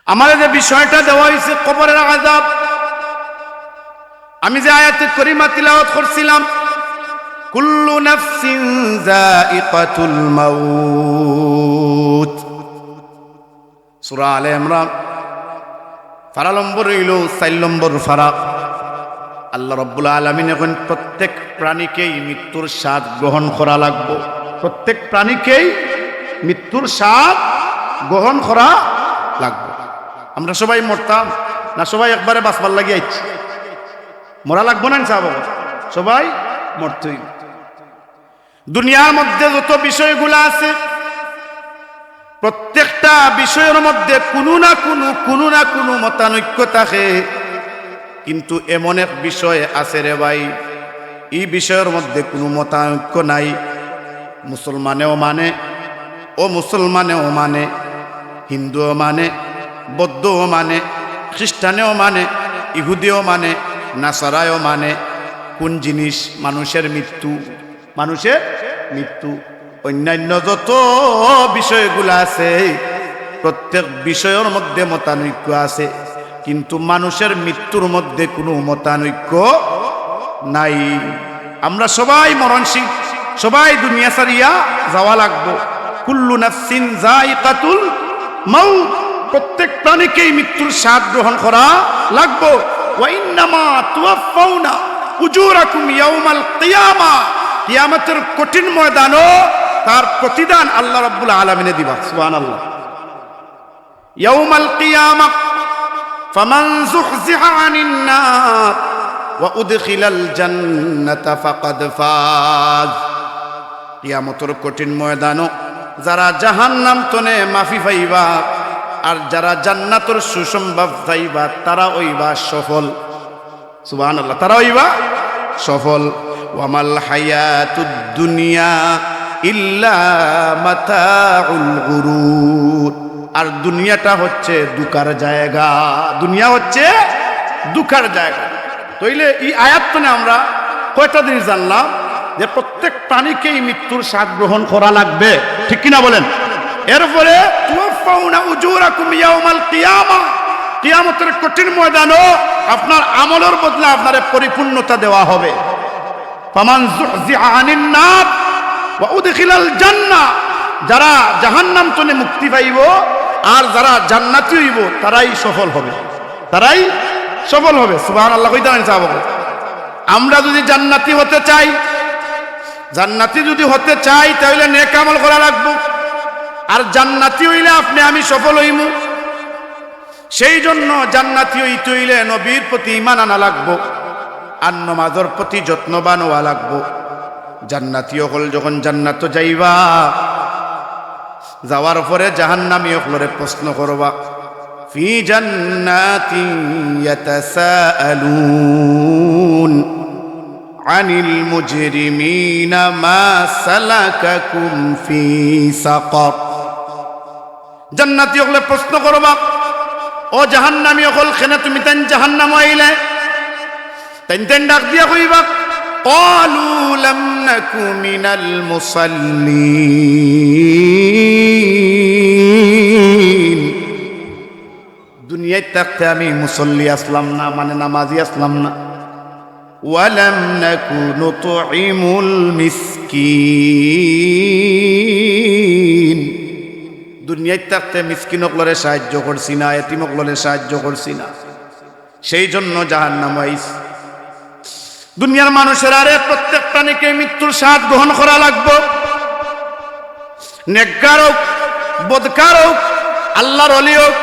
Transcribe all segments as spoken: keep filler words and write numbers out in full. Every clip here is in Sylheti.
আমারে যে বিষয়টা দেওয়া হইছে কবরের আযাব, আমি যে আয়াতে করিমা তিলাওয়াত করছিলাম, "কুল্লু নাফসিন যায়িকাতুল মাউত।" সূরা আলে ইমরান, পারা নম্বর অইলো চাইর নম্বর পারা। আল্লাহ রাব্বুল আলামিনে কইন, "প্রত্যেক প্রাণীকেই মৃত্যুর স্বাদ গ্রহণ করা লাগবো, প্রত্যেক প্রাণীকেই মৃত্যুর স্বাদ গ্রহণ করা লাগবো।" আমরা সবাই মরতাম না, সবাই একবারে বাঁচবার লাগি আইছি? মরা লাগবো না নি সাব? সবাই মরতই। দুনিয়ার মধ্যে যত বিষয়গুলা আছে, প্রত্যেকটা বিষয়র মধ্যে কুনু না কুনু, কুনু না কুনু মতানৈক্য থাকে। কিন্তু এমন এক বিষয় আছে রে ভাই, ই বিষয়র মধ্যে কুনু মতানৈক্য নাই। মুসলমানেও মানে, অমুসলমানেও মানে, হিন্দুও মানে, বৌদ্ধও মানে, খ্রিস্টানেও মানে, ইহুদিও মানে, নাসারায়ও মানে। কোন জিনিস? মানুষের মৃত্যু। মানুষের মৃত্যু। অন্যান্য যত বিষয়গুলা আছে, প্রত্যেক বিষয়র মধ্যে মতানৈক্য আছে, কিন্তু মানুষের মৃত্যুর মধ্যে কুনু মতানৈক্য নাই। আমরা সবাই মরণশীল, সবাই দুনিয়া ছাড়িয়া যাওয়া লাগবো। কুল্লু নাফসিন যায়িকাতুল মাউত, প্রত্যেক প্রাণীকেই মৃত্যুর স্বাদ গ্রহণ করা লাগবো। "ওয়া ইন্নামা তুওয়াফফাউনা উজুরাকুম ইয়াউমাল কিয়ামা।" কিয়ামতের কঠিন ময়দানও তার প্রতিদান আল্লাহ রাব্বুল আলামিনে দিবা। সুবহানাল্লাহ। ইয়াউমাল কিয়ামা, "ফামান যুহযিহা আনিন নার ওয়া উদখিলাল জান্নাতা ফাকাদ ফাজ।" কিয়ামতর কঠিন ময়দানো যারা জাহান্নাম তনে মাফি পাইবা, আর যারা জান্নাতর সুসংবাদ পাইবা, তারা অইবা সফল। সুবহানাল্লাহ, তারা অইবা সফল। "ওয়ামাল হায়াতুদ দুনিয়া ইল্লা মাতাউল গুরুর।" আর দুনিয়াটা হচ্ছে ধুকার জায়গা, দুনিয়া হচ্ছে ধুকার জায়গা। তাইলে ই আয়াত তনে আমরা কয়টা জিনিস জানলাম? যে প্রত্যেক প্রাণীকেই মৃত্যুর স্বাদ গ্রহণ করা লাগবে, ঠিক কিনা বলেন? এরপরে, "তুওয়াফফাউনা উজুরাকুম ইয়াউমাল কিয়ামা।" কিয়ামতের কঠিন ময়দানো আপনার আমলর বদলা আপনারে পরিপূর্ণতা দেওয়া হবে। "ফামান যুহযিহা আনিন নার ওয়া উদখিলাল জান্নাহ", যারা জাহান্নাম তনে মুক্তি পাইবো আর যারা জান্নাতি অইবো, তারাই সফল হবে, তারাই সফল হবে। সুবহানাল্লাহ কইতা নানি সাব? আমরা যদি জান্নাতি হতে চাই, জান্নাতি যদি হতে চাই, তাহলে নেক আমল করা লাগবো। আর জান্নাতি অইলে আপনে আমি সফল অইমু। সেই জন্য জান্নাতি অইতে অইলে নবীর প্রতি ঈমান আনা লাগবো, আর নমাজর প্রতি যত্নবান অওয়া লাগবো। জান্নাতি অকল যখন জান্নাতো যাইবা, যাওয়ার পরে জাহান্নামী অকলরে প্রশ্ন করবা, "ফি জান্নাতিন ইয়াতাসাআলুন আনিল মুজরিমিনা মা সালাকাকুম ফি সাকার।" জান্নাতি অকলে প্রশ্ন করবা, "ও জাহান্নামী অকল, কেনে তুমি তাইন জাহান্নামো আইলে?" তাইন তাইন ডাক দিয়া কইবা, "ক্বালু লাম নাকু মিনাল মুসাল্লিন।" দুনিয়াত থাকতে আমি মুসল্লি আছলাম না, মানে নামাজি আছলাম না। "ওয়ালাম নাকু নুতইমুল মিসকিন।" দুনিয়াত থাকতে মিসকিন অকলরে সাহায্য করছি না, এতিম অকলরে সাহায্য করছি না, সেই জন্য জাহান্নামো আইছি। দুনিয়ার মানুষেরারে, প্রত্যেক প্রাণীকে মৃত্যুর স্বাদ গ্রহণ করা লাগবো। নেককার অউক, বদকার অউক, আল্লার অলি অউক,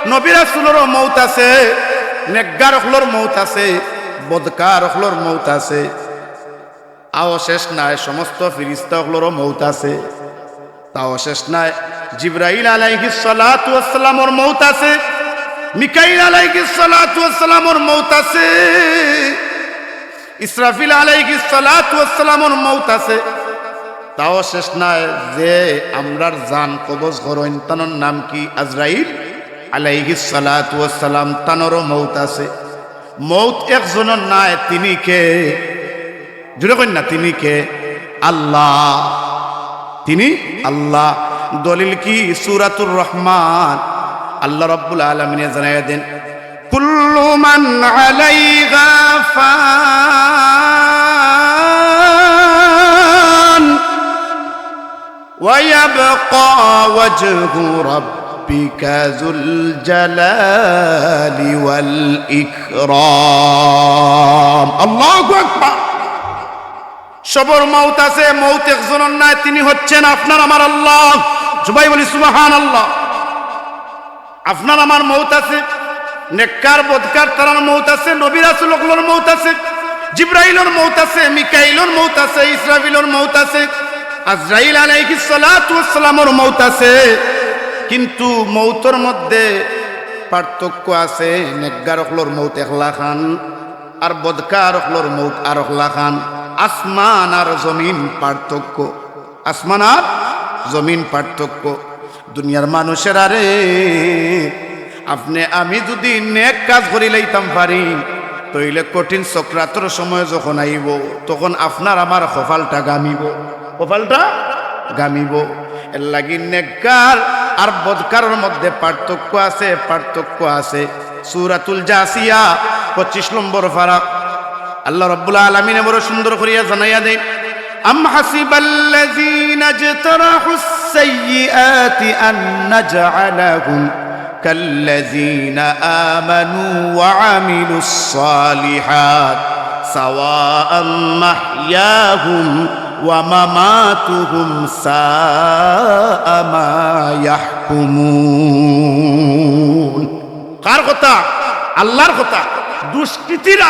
নবী রাসুলরও মউত আছে, নেককার অকলর মউত আছে, বদকার অকলর মউত আছে। তাও শেষ নায়, সমস্ত ফিরিস্তা অকলরও মউত আছে। তাও শেষ নায়, জিব্রাইল আলাইহিস সালাতু ওয়াস সালামর মউত আছে, মিকাইল আলাইহিস সালাতু ওয়াস সালামর মউত আছে, ইসরাফিল আলাইহিস সালাতু ওয়াস সালামর মউত আছে। তাও শেষ নায়, যে আমরার জান কবজ করইন, তানর নাম কি? আজরাইল আলাইহিস সালাতু ওয়াস সালাম, তানরও মউত আছে। মউত একজনর নায়, তিনি কে? জোরে কইন না, তিনি কে? আল্লাহ। তিনি আল্লাহ। দলিল কি? সূরাতুর রহমান, আল্লাহ রাব্বুল আলামিনে জানাইয়া দেন, "কুল্লু মান আলাইহা ফান, ওয়া ইয়াবকা ওয়াজহু রাব্বিকা যুল জালালি ওয়াল ইকরাম।" আল্লাহু আকবার। সবর মউত আছে, মউত একজনর নায়, তিনি হচ্ছেন আপনার আমার আল্লাহ। সবাই বলি, "সুবহানাল্লাহ।" আপনার আমার মউত আছে, নেককার বদকার তারার মউত আছে, নবী রাসূল অকলর মউত আছে, জিব্রাইলর মউত আছে, মিকাইলর মউত আছে, ইসরাফিলর মউত আছে, আজরাইল আলাইহিস সালাতু ওয়াস সালামর মউত আছে। কিন্তু মউতর মধ্যে পার্থক্য আছে, নেককার অকলর মউত একলাখান, আর বদকার অকলর মউত আরকলাখান। আসমান আর জমিন পার্থক্য, আসমান আর জমিন পার্থক্য। দুনিয়ার মানুষেরা রে, আপনে আমি যুদি নেক কাজ করিলাইতাম পারি, তইলে কঠিন সকরাতর সময় যখন আইবো, তখন আপনার আমার কপালটা গামিবো, কপালটা গামিবো। এরলাগি নেককার আর বদকারর মধ্যে পার্থক্য আছে, পার্থক্য আছে। সূরাতুল জাসিয়া, পঁচিশ নম্বর পারা। আল্লাহ রাব্বুল আলামিনে বড় সুন্দর করিয়া জানাইয়া দেইন, "আম হাসিবাল্লাযীনা ইজতারাহুস সাইয়্যিআতি আন নাজআলাহুম কাল্লাযীনা আমানু ওয়া আমিলুস সালিহাত সাওয়াআম মাহইয়াহুম ওয়া মামাতুহুম সাআ মা ইয়াহকুমুন।" কার কথা? আল্লাহর কথা। দুষ্কৃতীরা,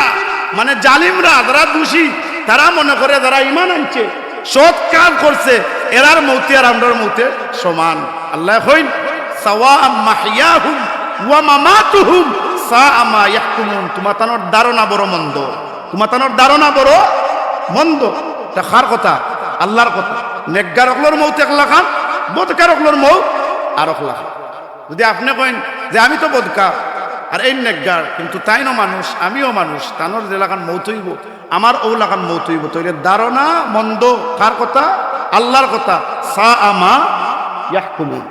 মানে জালিমরা, যারা দোষী, তারা মনে করে যারা ঈমান আনছে, সৎ কাম করছে, এরার মউতে আর আমরার মউতে সমান। আল্লায় কইন, "সাওয়াআম মাহইয়াহুম ওয়া মামাতুহুম সাআ মা ইয়াহকুমুন।" তুমাতানর ধারণা বড় মন্দ, তুমাতানর ধারণা বড় মন্দ। ইটা কার কথা? আল্লাহর কথা। নেককার অকলর মউত একলাখান, বদকার অকলর মউত আরকলাখান। যুদি আপনে কইন যে, "আমি তো বদকার, আর এইন নেককার, কিন্তু তাইনও মানুষ, আমিও মানুষ, তানর যেলাখান মউত অইবো, আমার অউলাখান মউত অইবো", তইলে ধারণা মন্দ। কার কথা? আল্লাহর কথা। সাআ মা ইয়াহকুমুন।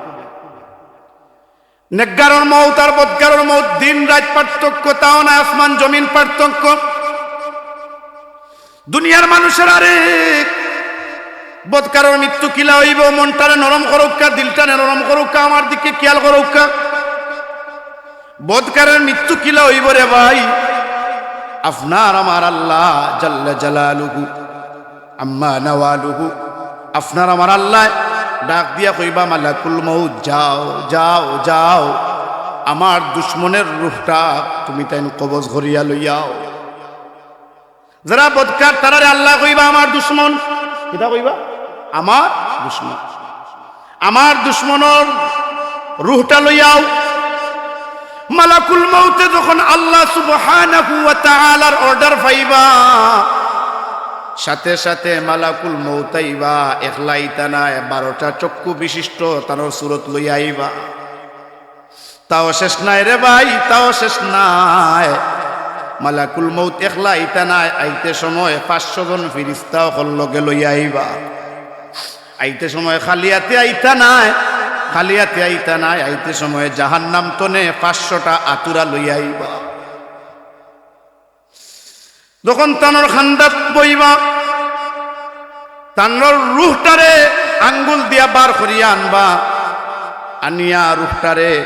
নেককারর মউত আর বদকারর মউত দিন রাইত পার্থক্য, তাও না আসমান জমিন পার্থক্য। দুনিয়ার মানুষেরা রে, বদকারর মৃত্যু কিলা অইবো, মনটারে নরম করউক্কা, দিলটারে নরম করউক্কা, আমার দিকে খিয়াল করউক্কা। বদকারর মৃত্যু কিলা অইবো রে ভাই? আপনার আমার আল্লাহ জাল্লা জালালুহু আম্মা নাওয়ালুহু, আপনার আমার আল্লায় ডাক দিয়া কইবা, "মালাকুল মউত, যাও, যাও, যাও, আমার দুশমনর রুহটা তুমিতাইন কবজ করিয়া লইয়াও।" যারা বদকার, তারারে আল্লায় কইবা, "আমার দুশমন।" কিতা কইবা? "আমার দুশমন।" আমার দুশমনর রুহটা লইয়াও। মালাকুল মউতে যখন আল্লাহ সুবহানাহু ওয়া তাআলার order পাইবা, সাথে সাথে মালাকুল মউত আইবা, একলা আইতা নায়, বারোটা চক্ষু বিশিষ্ট তানর সুরত লইয়া আইবা। তাও শেষ নায় রে ভাই, তাও শেষ নায়। মালাকুল মউত একলা আইতা নায়, আইতে সময় পাঁচশো জন ফিরিস্তা অকল লগে লইয়া আইবা। আইতে সময় খালি আতে আইতা নায়, খালি আতে আইতা নায়, আইতে সময় জাহান্নাম তনে পাঁচশোটা আতুরা লইয়া আইবা। যখন তানর খান্দাত বইবা, তানর রুহটারে আঙ্গুল দিয়া বার করিয়া আনবা, আনিয়া রুহটারে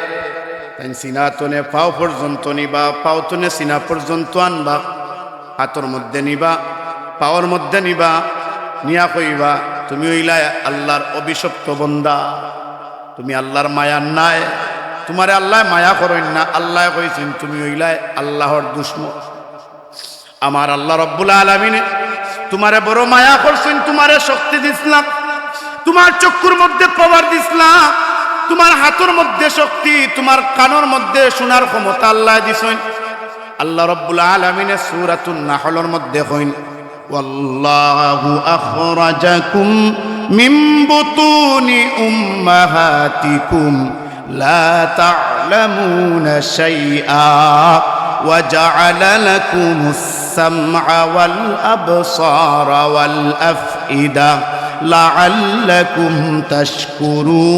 তাইন সিনা তনে পাও পর্যন্ত নিবা, পাও তনে সিনা পর্যন্ত আনবা, হাতর মধ্যে নিবা, পাওর মধ্যে নিবা, নিয়া কইবা, "তুমি অইলায় আল্লাহর অভিশপ্ত বন্দা, তুমি আল্লাহর মায়ার নায়, তুমারে আল্লায় মায়া করইন না।" আল্লায় কইছইন, "তুমি অইলায় আল্লাহর দুশমন।" আমার আল্লাহ রব্বুল আলামিনে তুমারে বড় মায়া করছইন, তুমারে শক্তি দিছলাম, তুমার চক্ষুর মধ্যে power দিছলাম, তুমার হাতর মধ্যে শক্তি, তুমার কানর মধ্যে শুনার ক্ষমতা আল্লায় দিছইন। আল্লাহ রব্বুল আলামিনে সূরাতুন নাহলর মধ্যে কইন, "ওয়াল্লাহু আখরাজাকুম মিন বুতুনি উম্মাহাতিকুম" لا تعلمون شيئا وجعل لكم السمع والأبصار والأفئدة لعلكم تشكرون.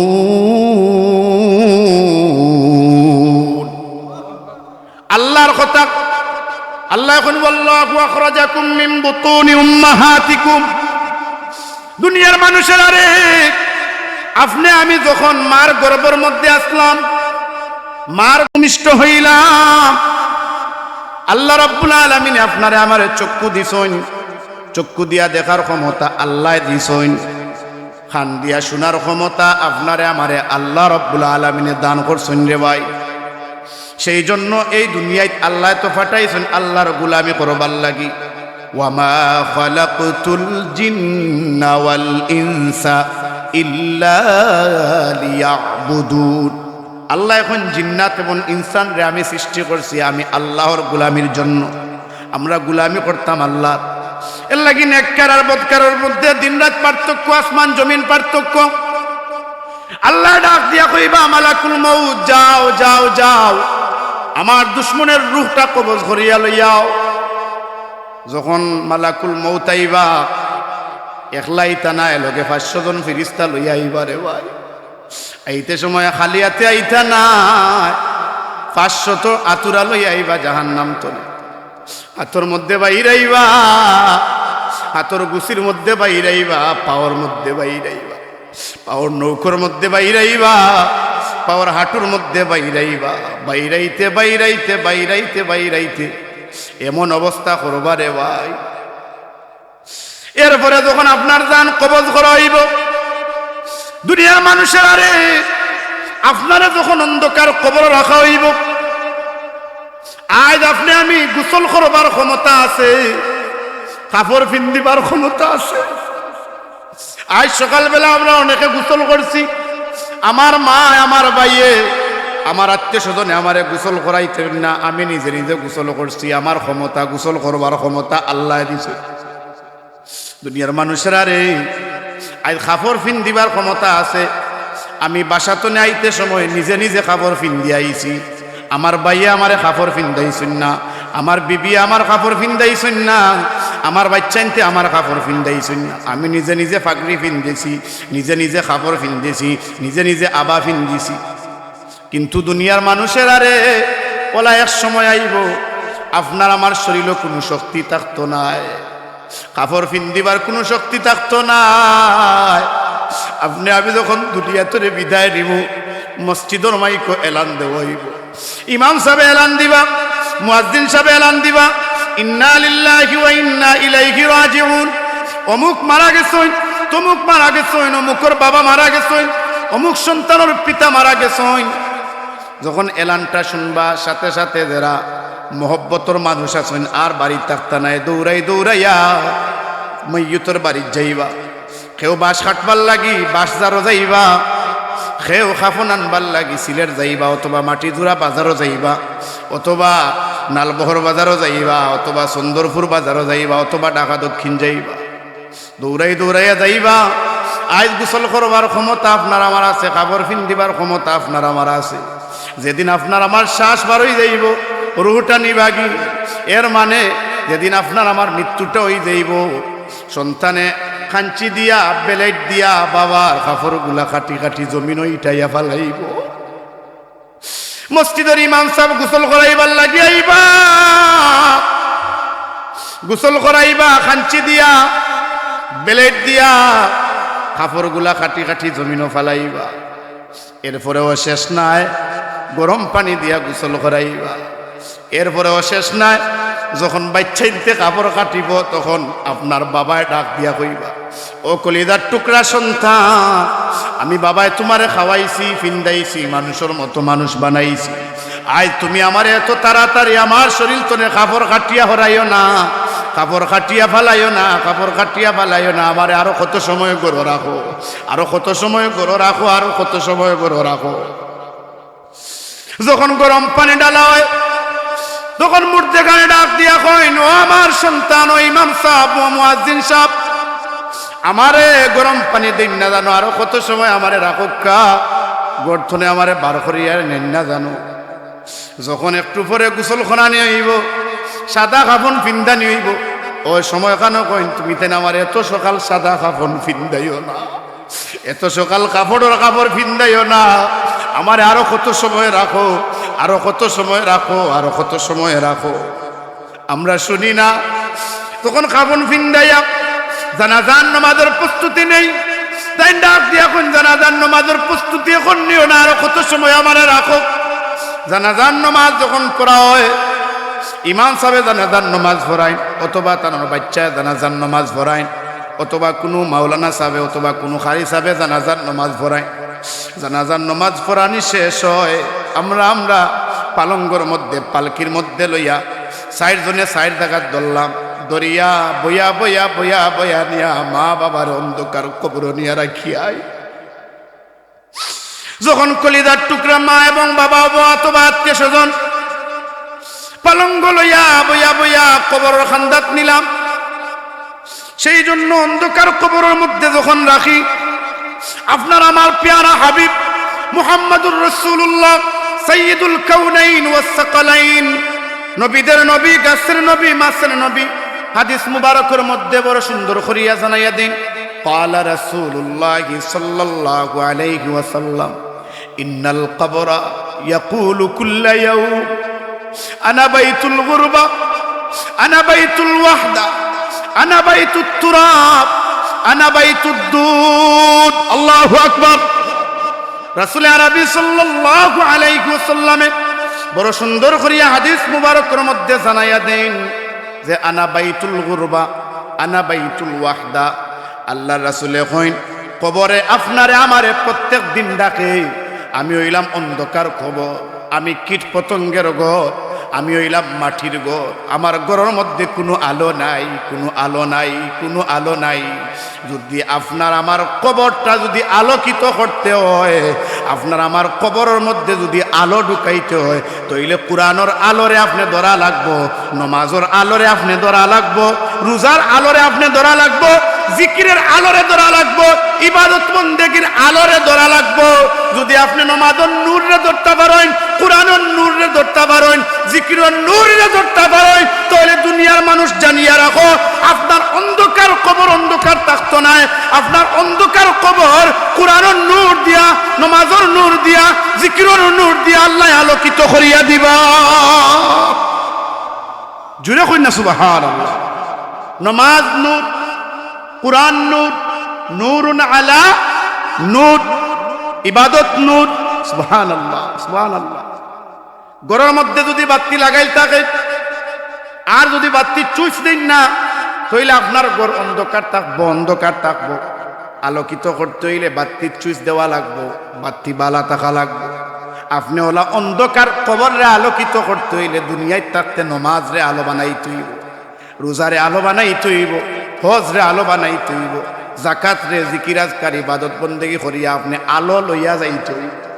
আল্লায় কইন, "ওয়াল্লাহু আখরাজাকুম মিন বুতুনি উম্মাহাতিকুম।" দুনিয়ার মানুষেরা রে, আপনে আমি যখন মার গর্ভর মধ্যে আছলাম, মার ভূমিষ্ঠ অইলাম, আল্লাহ রাব্বুল আলামিনে আপনারে আমারে চক্ষু দিছইন, চক্ষু দিয়া দেখার ক্ষমতা আল্লায় দিছইন, কান দিয়া শুনার ক্ষমতা আপনারে আমারে আল্লাহ রাব্বুল আলামিনে দান করছইন রে ভাই। সেই জন্য এই দুনিয়াত আল্লায় তো পাঠাইছইন আল্লাহর গোলামি করবার লাগি। "ওয়ামা খালাকতুল জিন্না ওয়াল ইনসা ইল্লা লিয়াবুদুন।" আল্লায় কইন, "জিন্নাত এবং ইনসানরে আমি সৃষ্টি করছি আমি আল্লাহর গোলামির জন্য, আমরা গোলামি করতাম আল্লাহর।" এর লাগি নেককার আর বদকারর মধ্যে দিন রাত পার্থক্য, আসমান জমিন পার্থক্য। আল্লায় ডাক দিয়া কইবা, "মালাকুল মউত, যাও, যাও, যাও, আমার দুশমনের রুহটা কবজ করিয়া লইয়াও।" যখন মালাকুল মউত আইবা, একলা আইতা নায়, লগে পাঁচশো জন ফিরিস্তা লইয়া আইবা রে ভাই। আইতে সময় খালি আতে আইতা নায়, পাঁচশত আতুরা লইয়া আইবা জাহান্নাম তনে। আতর মধ্যে বাইরাইবা, আতর গুছির মধ্যে বাইরাইবা, পাওর মধ্যে বাইরাইবা, পাওর নৌকর মধ্যে বাইরাইবা, পাওর হাঁটুর মধ্যে বাইরাইবা। বাইরাইতে, বাইরাইতে, বাইরাইতে, বাইরাইতে এমন অবস্থা করবা রে ভাই। এরপরে যখন আপনার জান কবজ করা অইবো, দুনিয়ার মানুষেরা রে, আপনারে যখন অন্ধকার কবরো রাখা অইবো, আইজ আপনে আমি গোসল করবার ক্ষমতা আছে, কাপড় ফিন্দিবার ক্ষমতা আছে। আইজ সকালবেলা আমরা অনেকে গোসল করছি, আমার মায়, আমার ভাইয়ে, আমার আত্মীয় স্বজনে আমারে গোসল করাইতা না, আমি নিজে নিজে গোসল করছি। আমার ক্ষমতা, গোসল করবার ক্ষমতা আল্লায় দিছে। দুনিয়ার মানুষেরা রে, আইজ কাপড় ফিন্দিবার ক্ষমতা আছে। আমি বাসা তনে আইতে সময় নিজে নিজে কাপড় ফিন্দি আইছি। আমার ভাইয়ে আমারে কাপড় ফিন্দাইছইন না, আমার বিবিয়ে আমার কাপড় ফিন্দাইছইন না, আমার বাইচ্চাইন্তে আমার কাপড় ফিন্দাইছইন না। আমি নিজে নিজে পাগড়ি ফিন্দিছি, নিজে নিজে কাপড় ফিন্দিছি, নিজে নিজে আবা ফিন্দিছি। কিন্তু দুনিয়ার মানুষেরা রে, অলা এক সময় আইবো, আপনার আমার শরীলো কুনু শক্তি থাকতো নায়, কাপড় ফিন্দিবার কুনু শক্তি থাকতো নায়। আপনে আমি যখন দুনিয়া তনে বিদায় নিমু, মসজিদর মাইকো এলান দেওয়া অইবো, ইমাম সাবে এলান দিবা, মুয়াজ্জিন সাবে এলান দিবা, "ইন্না লিল্লাহি ওয়া ইন্না ইলাইহি রাজিউন।" অমুক মারা গেছইন, তমুক মারা গেছইন, অমুকর বাবা মারা গেছইন, অমুক সন্তানর পিতা মারা গেছইন। যখন এলানটা শুনবা, সাথে সাথে যেরা মহব্বতর মানুষ আছইন, আর বাড়িত থাকতা নায়, দৌড়াই দৌড়াইয়া মইয়তর বাড়িত যাইবা। কেউ বাঁশ কাটবার লাগি বাঁশ জারো যাইবা, কেউ কাফন আনবার লাগি সিলেট যাইবা, অথবা মাটিজুরা বাজারো যাইবা, অথবা নালবহর বাজারো যাইবা, অথবা চন্দরপুর বাজারো যাইবা, অথবা ঢাকা দক্ষিণ যাইবা। দৌড়াই দৌড়াইয়া যাইবা। আইজ গোসল করবার ক্ষমতা আপনার আমার আছে, কাপড় ফিন্দিবার ক্ষমতা আপনার আমার আছে। যেদিন আপনার আমার শ্বাস বারই যাইবো, রুহটা নিবাগি, এর মানে যেদিন আপনার আমার মৃত্যুটা অই যাইবো, সন্তানে কাঞ্চি দিয়া, ব্লেড দিয়া বাবার কাপড়গুলা কাটি কাটি জমিনো ইটাইয়া ফালাইবো। মসজিদর ইমাম সাব গোসল করাইবার লাগি আইবা, গোসল করাইবা, কাঞ্চি দিয়া, ব্লেড দিয়া কাপড়গুলা কাটি কাটি জমিনো ফালাইবা। এরপরেও শেষ নায়, গরম পানি দিয়া গোসল করাইবা। এরপরেও শেষ নায়, যখন বাইচ্চাইন্তে কাপড় কাটিবো, তখন আপনার বাবায় ডাক দিয়া কইবা, "ও কলিজার টুকরা সন্তান, আমি বাবায় তুমারে খাওয়াইছি, ফিন্দাইছি, মানুষর মতো মানুষ বানাইছি। আইজ তুমি আমারে এত তাড়াতাড়ি আমার শরীল তনে কাপড় কাটিয়া হরাইও না, কাপড় কাটিয়া ফালাইও না, কাপড় কাটিয়া ফালাইও না, আমারে আরো কত সময় ঘরো রাখো, আরো কত সময় ঘরো রাখো, আরো কত সময় ঘরো রাখো।" যখন গরম পানি ঢালা অয়, তখন মুর্দেগানে ডাক দিয়া কইন, "ও আমার সন্তান, ও ইমাম সাব, ও মুয়াজ্জিন সাব, আমারে গরম পানি দেইন না জানো, আরো কত সময় আমারে রাখউক্কা, ঘর তনে আমারে বার করিয়া নেইন না জানো।" যখন একটু পরে গোসল করানি অইবো, সাদা কাফন ফিন্দানি অইবো, অউ সময়খানো কইন, "তুমি তাইন আমারে এত সকাল সাদা কাফন ফিন্দাইও না।" এত সকাল কাপড়র কাপড় ফিন্দাইও না, আমারে আরো কত সময় রাখো, আরো কত সময় রাখো, আরো কত সময় রাখো? আমরা শুনি না। তখন কাফন ফিন্দাইয়া জানাজার নামাজর প্রস্তুতি নেই, তাইন ডাক দিয়া কইন, "জানাজার নামাজর প্রস্তুতি এখন নিও না, আরো কত সময় আমারে রাখো?" জানাজার নামাজ যখন পড়া হয়, ইমাম সাবে জানাজার নামাজ পড়াইন, অথবা তান বাচ্চায় জানাজার নামাজ পড়াইন, অথবা কুনু মাওলানা সাবে অথবা কুনু কারি সাবে জানাজার নামাজ পড়াইন। জানাজার নামাজ পড়ানি শেষ হয়, আমরা, আমরা পালঙ্গর মধ্যে, পালকির মধ্যে লইয়া চাইর জনে চাইর জাগাত ধরলাম, ধরিয়া বইয়া, বইয়া, বইয়া, বইয়া নিয়া মা বাবার অন্ধকার কবরো নিয়া রাখিয়াই। যখন কলিজার টুকরা মা এবং বাবা অথবা আত্মীয় স্বজন পালঙ্গ লইয়া বইয়া বইয়া কবরর কান্দাত নিলাম, সেই জন্য অন্ধকার কবরর মধ্যে যখন রাখি, আপনার আমার পেয়ারা হাবিব মুহাম্মাদুর রাসূলুল্লাহ, সাইয়্যিদুল কাউনাইন ওয়াস সাকালাইন, নবীদের নবী, গাছের নবী, মাছের নবী, হাদিস মুবারকর মধ্যে বড় সুন্দর করিয়া জানাইয়া দেইন, قال رسول الله صلى الله عليه وسلم: إن القبر يقول كل يوم: أنا بيت الغربة، أنا بيت الوحدة، أنا بيت التراب، أنا بيت الدود. الله أكبر. রাসূলে আরবি সাল্লাল্লাহু আলাইহি ওয়াসাল্লামে বড় সুন্দর করিয়া হাদিস মুবারকর মধ্যে জানাইয়া দেইন যে, "আনা বাইতুল গুরবা, আনা বাইতুল ওয়াহদা।" আল্লাহর রাসূলে কইন, "কবরে আপনারে আমারে প্রত্যেক দিন ডাকে, আমি অইলাম অন্ধকার কবর, আমি কীট পতঙ্গের ঘর, আমি অইলাম মাটির ঘর, আমার ঘরর মধ্যে কুনু আলো নাই, কুনু আলো নাই, কুনু আলো নাই।" যুদি আপনার আমার কবরটা যুদি আলোকিত করতে হয়, আপনার আমার কবরর মধ্যে যুদি আলো ঢুকাইতে হয়, তইলে কুরআনর আলোরে আপনে ধরা লাগবো, নমাজর আলোরে আপনে ধরা লাগবো, রুজার আলোরে আপনে ধরা লাগবো, জিকিরের আলোরে ধরা লাগবো, ইবাদত বন্দেগীর আলোরে ধরা লাগবো। যুদি আপনে নমাজর নূররে ধরতা পারইন, কুরআনর নূররে ধরতা পারইন, জিকিরর নূররে ধরতা পারইন, তাইলে দুনিয়ার মানুষ জানিয়া রাখো, আপনার অন্ধকার কবর অন্ধকার থাকতো নায়। আপনার অন্ধকার কবর কুরআনর নূর দিয়া, নমাজর নূর দিয়া, জিকিরর নূর দিয়া আল্লায় আলোকিত করিয়া দিবা। জুরে কইন না সুবহানাল্লাহ। নমাজ নূর, কুরআন নূর, নূরুন আলা নূর, ইবাদত নূর। সুবহানাল্লাহ, সুবহানাল্লাহ। ঘরর মধ্যে যুদি বাত্তি লাগাইল থাকে, আর যুদি বাত্তি সুইচ দেইন না, তইলে আপনার ঘর অন্ধকার থাকবো, অন্ধকার থাকবো। আলোকিত করতে অইলে বাত্তিত সুইচ দেওয়া লাগবো, বাত্তি বালা থাকা লাগবো। আপনে অলা অন্ধকার কবররে আলোকিত করতে অইলে দুনিয়াত থাকতে নমাজরে আলো বানাইতে অইবো। রুজারে আলো বানাইতে অইবো, হজরে আলো বানাইতে অইবো, জাকাতরে, জিকির আজকার, ইবাদত বন্দেগী করিয়া আপনে আলো লইয়া যাইতে অইবো।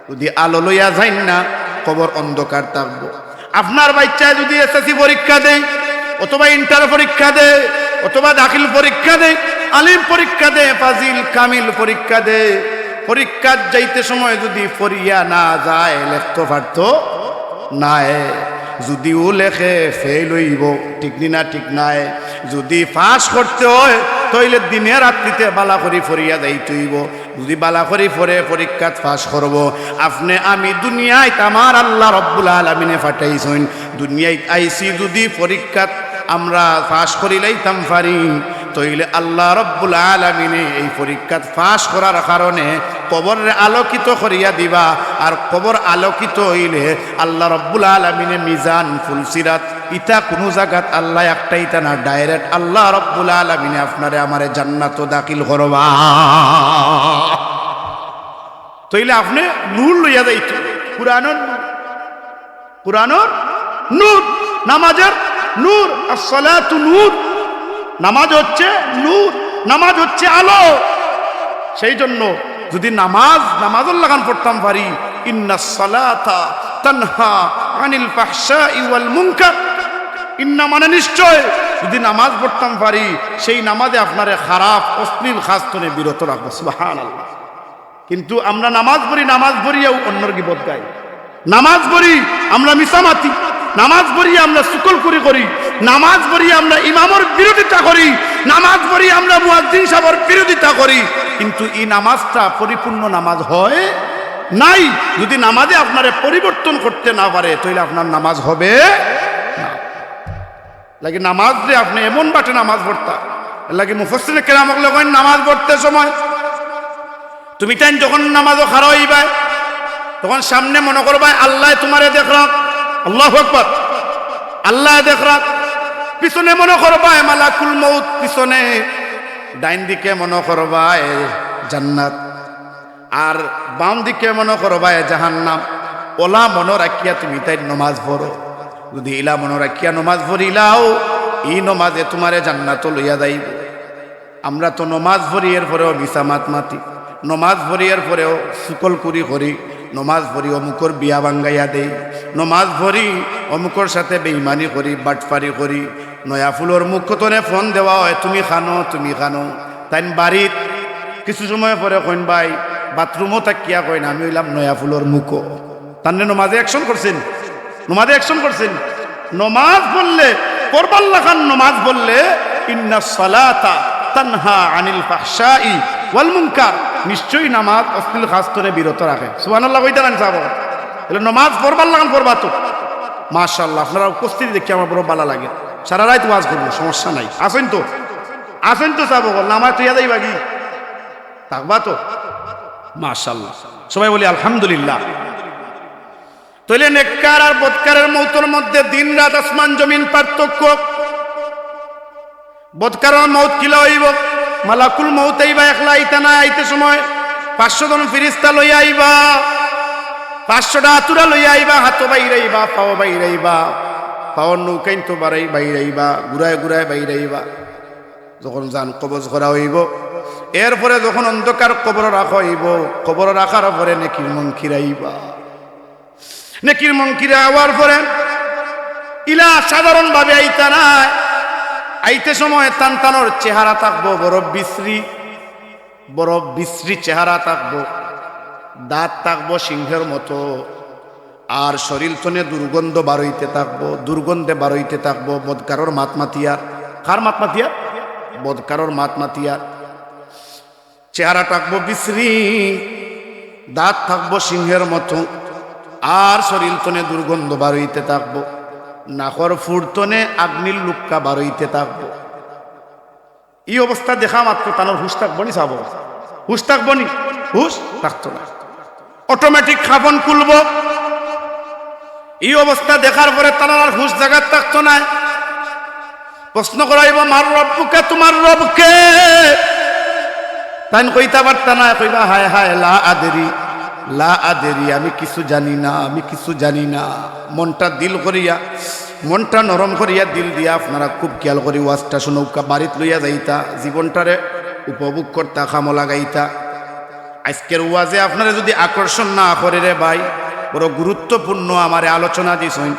যুদি আলো লইয়া যাইন না, কবর অন্ধকার থাকবো। আপনার বাইচ্চায় যুদি এসএসসি পরীক্ষা দেয়, অথবা ইন্টার পরীক্ষা দেয়, অথবা দাখিল পরীক্ষা দেয়, আলিম পরীক্ষা দেয়, ফাজিল কামিল পরীক্ষা দেয়, পরীক্ষাত যাইতে সময় যুদি পড়িয়া না যায়, লেখতো পারতো নায়, যুদিও লেখে ফেইল অইবো, ঠিক নি না? ঠিক নায়? যুদি পাস করতে হয়, তাইলে দিনে রাত্রিতে বালা করি পড়িয়া যাইতে অইবো। যুদি বালা করি পড়ে, পরীক্ষাত পাস করবো। আপনে আমি দুনিয়াত আমার আল্লাহ রব্বুল আলামিনে পাঠাইছইন, দুনিয়াত আইছি যুদি পরীক্ষাত আমরা পাস করিলাইতাম পারি, তইলে আল্লাহ রব্বুল আলামিনে এই পরীক্ষাত পাস করার কারণে কবররে আলোকিত করিয়া দিবা। আর কবর আলোকিত অইলে আল্লাহ রব্বুল আলামিনে মিজান, ফুলসিরাত, ইতা কুনু জাগাত আল্লায় আটকাইতা না, direct আল্লাহ রব্বুল আলামিনে আপনারে আমারে জান্নাতো দাখিল করবা। তইলে আপনে নূর লইয়া যাইতো, কুরআনর নূর। কুরআনর নূর, নামাজের নূর, আসসালাতু নূর, নামাজ হচ্ছে নূর, নামাজ হচ্ছে আলো। সেই জন্য যুদি নামাজ, নামাজর লাখান পড়তাম পারি, ইন্নাস সালাতা তানহা আনিল ফাহশাই ওয়াল মুনকার, ইন্না মানে নিশ্চয়, যুদি নামাজ পড়তাম পারি, সেই নামাজে আপনারে খারাপ অশ্লীল কাজ তনে বিরত রাখবো। সুবহানাল্লাহ। কিন্তু আমরা নামাজ পড়ি, নামাজ পড়িয়াও অন্যর গিবত গাই। নামাজ পড়ি আমরা মিছা মাতি, নামাজ পড়ি আমরা চুগলখুরি করি, নামাজ পড়ি আমরা ইমামর বিরোধিতা করি, নামাজ পড়ি আমরা মুয়াজ্জিন সাবর বিরোধিতা করি। কিন্তু ই নামাজটা পরিপূর্ণ নামাজ হয় নাই। যদি নামাজে আপনারে পরিবর্তন করতে না পারে, তাইলে আপনার নামাজ হবে না। লাগি নামাজরে আপনে এমন বাটে নামাজ পড়তা, এর লাগি মুফাসসিরে কেরাম অকলে কইন, নামাজ পড়তে সময় তুমি তাইন যখন নামাজো খাড়া অইবায়, তখন সামনে মনো করবায় আল্লায় তুমারে দেখরা, আল্লাহু আকবার, আল্লায় দেখরা। পিছনে মনো করবায় মালাকুল মউত, পিছনে ডাইন দিকে মনো করবায় জান্নাত, আর বাম দিকে মনো করবায় জাহান্নাম। অলা মনো রাখিয়া তুমি তাইন নমাজ পড়ো। যদি ইলা মনো রাখিয়া নমাজ পড়িলাও, ই নমাজে তুমারে জান্নাতো লইয়া যাইবো। আমরা তো নমাজ পড়ি, এর পরেও মিছা মাত মাতি, নমাজ পড়ি, এর পরেও চুগলখুরি করি, নমাজ পড়ি অমুকর বিয়া ভাঙ্গাইয়া দেই, নমাজ পড়ি অমুকর সাথে বেইমানি করি, বাটপারি করি। নয়া ফুলর মুখ তনে ফোন দেওয়া অয়, "তুমি খানো, তুমি খানো।" তাইন বাড়িত কিছু সময় পরে কইন, "ভাই, বাথরুমো থাকিয়া কইন, আমি অইলাম নয়া ফুলর মুখো।" তানরে নমাজে action করছইন, নমাজে action করছইন। নমাজ পড়লে, পড়বার লাখান নমাজ পড়লে, ইন্না সালাতা তানহা আনিল ফাহশাই ওয়াল মুনকার, নিশ্চয়ই নামাজ অশ্লীল কাজ তনে বিরত রাখে। সুবহানাল্লাহ কইতা নানি সাব? তাইলে নমাজ পড়বার লাখান পড়বা তো। মাশাআল্লাহ, আপনারার উপস্থিতি দেখি আমার বড় ভালা লাগে। সারা রাইত ওয়াজ করবো, সমস্যা নাই। আছইন তো? আছইন তো সাব? নামাজ থইয়া যাইবাগি? থাকবা তো? মাশাআল্লাহ, সবাই বলি আলহামদুলিল্লাহ। তাইলে নেককার আর বদকারর মউতর মধ্যে দিন রাত আসমান জমিন পার্থক্য। বদকারর মউত কিলা অইবো? মালাকুল মউত আইবা, একলা আইতা নায়, আইতে সময় পাঁচশো জন ফিরিস্তা লইয়া আইবা, পাঁচশোটা আতুরা লইয়া আইবা, হাতো বাইরাইবা, পাও বাইরাইবা, পাওর নৌকাইন্তো বাড়াই বাইরাইবা, ঘুরায় ঘুরায় বাইরাইবা। যখন জান কবজ করা অইবো, এরপরে যখন অন্ধকার কবরো রাখা অইবো, কবরো রাখার পরে নেকির মুনকির আইবা। নেকির মুনকিরে আওয়ার পরে ইলা সাধারণভাবে আইতা নায়। আইতে সময় তান তানর চেহারা থাকবো বড় বিশ্রী, বড় বিশ্রী চেহারা থাকবো, দাঁত থাকবো সিংহের মতো, আর শরীর তনে দুর্গন্ধ বারইতে থাকবো, দুর্গন্ধে বারইতে থাকবো। বদকারর মাত মাতিয়ার, কার মাত মাতিয়ার? বদকারর মাত মাতিয়ার। চেহারা থাকবো বিশ্রী, দাঁত থাকবো সিংহের মতো, আর শরীর তনে দুর্গন্ধ বারইতে থাকবো, নাকর ফুড় তনে আগ্নির লুক্কা বারইতে থাকবো। ই অবস্থা দেখা মাত্র তানর হুশ থাকবো নি সাব? হুশ থাকবো নি? হুশ থাকতো না। Automatic কাফন খুলবো। ই অবস্থা দেখার পরে তানর আর হুশ জাগাত থাকতো নায়। প্রশ্ন করা অইবো, "মান রাব্বুকা, তুমার রব কে?" তাইন কইতা পারতা নায়, কইবা, "হায় হায়, লা আদরি, লা আদরি, আমি কিছু জানি না, আমি কিছু জানি না।" মনটা দিল করিয়া, মনটা নরম করিয়া, দিল দিয়া আপনারা খুব খেয়াল করি ওয়াজটা শুনউক্কা, বাড়িত লইয়া যাইতা, জীবনটারে উপভোগ করতা, কামো লাগাইতা। আইজকের ওয়াজে আপনারে যুদি আকর্ষণ না করে রে ভাই, বড় গুরুত্বপূর্ণ আমারে আলোচনা দিছইন।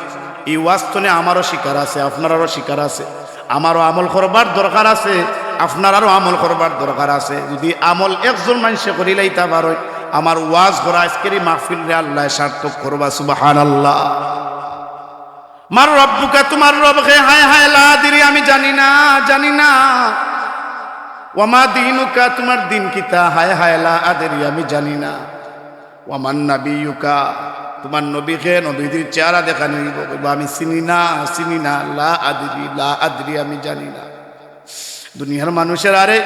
ই ওয়াজ তনে আমারও শিকার আছে, আপনারারও শিকার আছে। আমারও আমল করবার দরকার আছে, আপনারারও আমল করবার দরকার আছে। যুদি আমল একজন মানষে করিলাইতা পারইন, আমার ওয়াজ করা আইজকের ই মাহফিলরে আল্লায় সার্থক করবা। সুবহানাল্লাহ। "মান রাব্বুকা, তুমার রব কে?" "হায় হায়, লা আদরি, আমি জানি না, জানি না।" "ওয়া মা দীনুকা, তুমার দিন কিতা?" "হায় হায়, লা আদরি, আমি জানি না।" "ওয়া মান নাবিয়্যুকা, তুমার নবী কে?" নবীজির চেহারা দেখানি অইবো, কইবো, "আমি চিনি না, চিনি না, লা আদরি, লা আদরি, আমি জানি না।" দুনিয়ার মানুষের আরে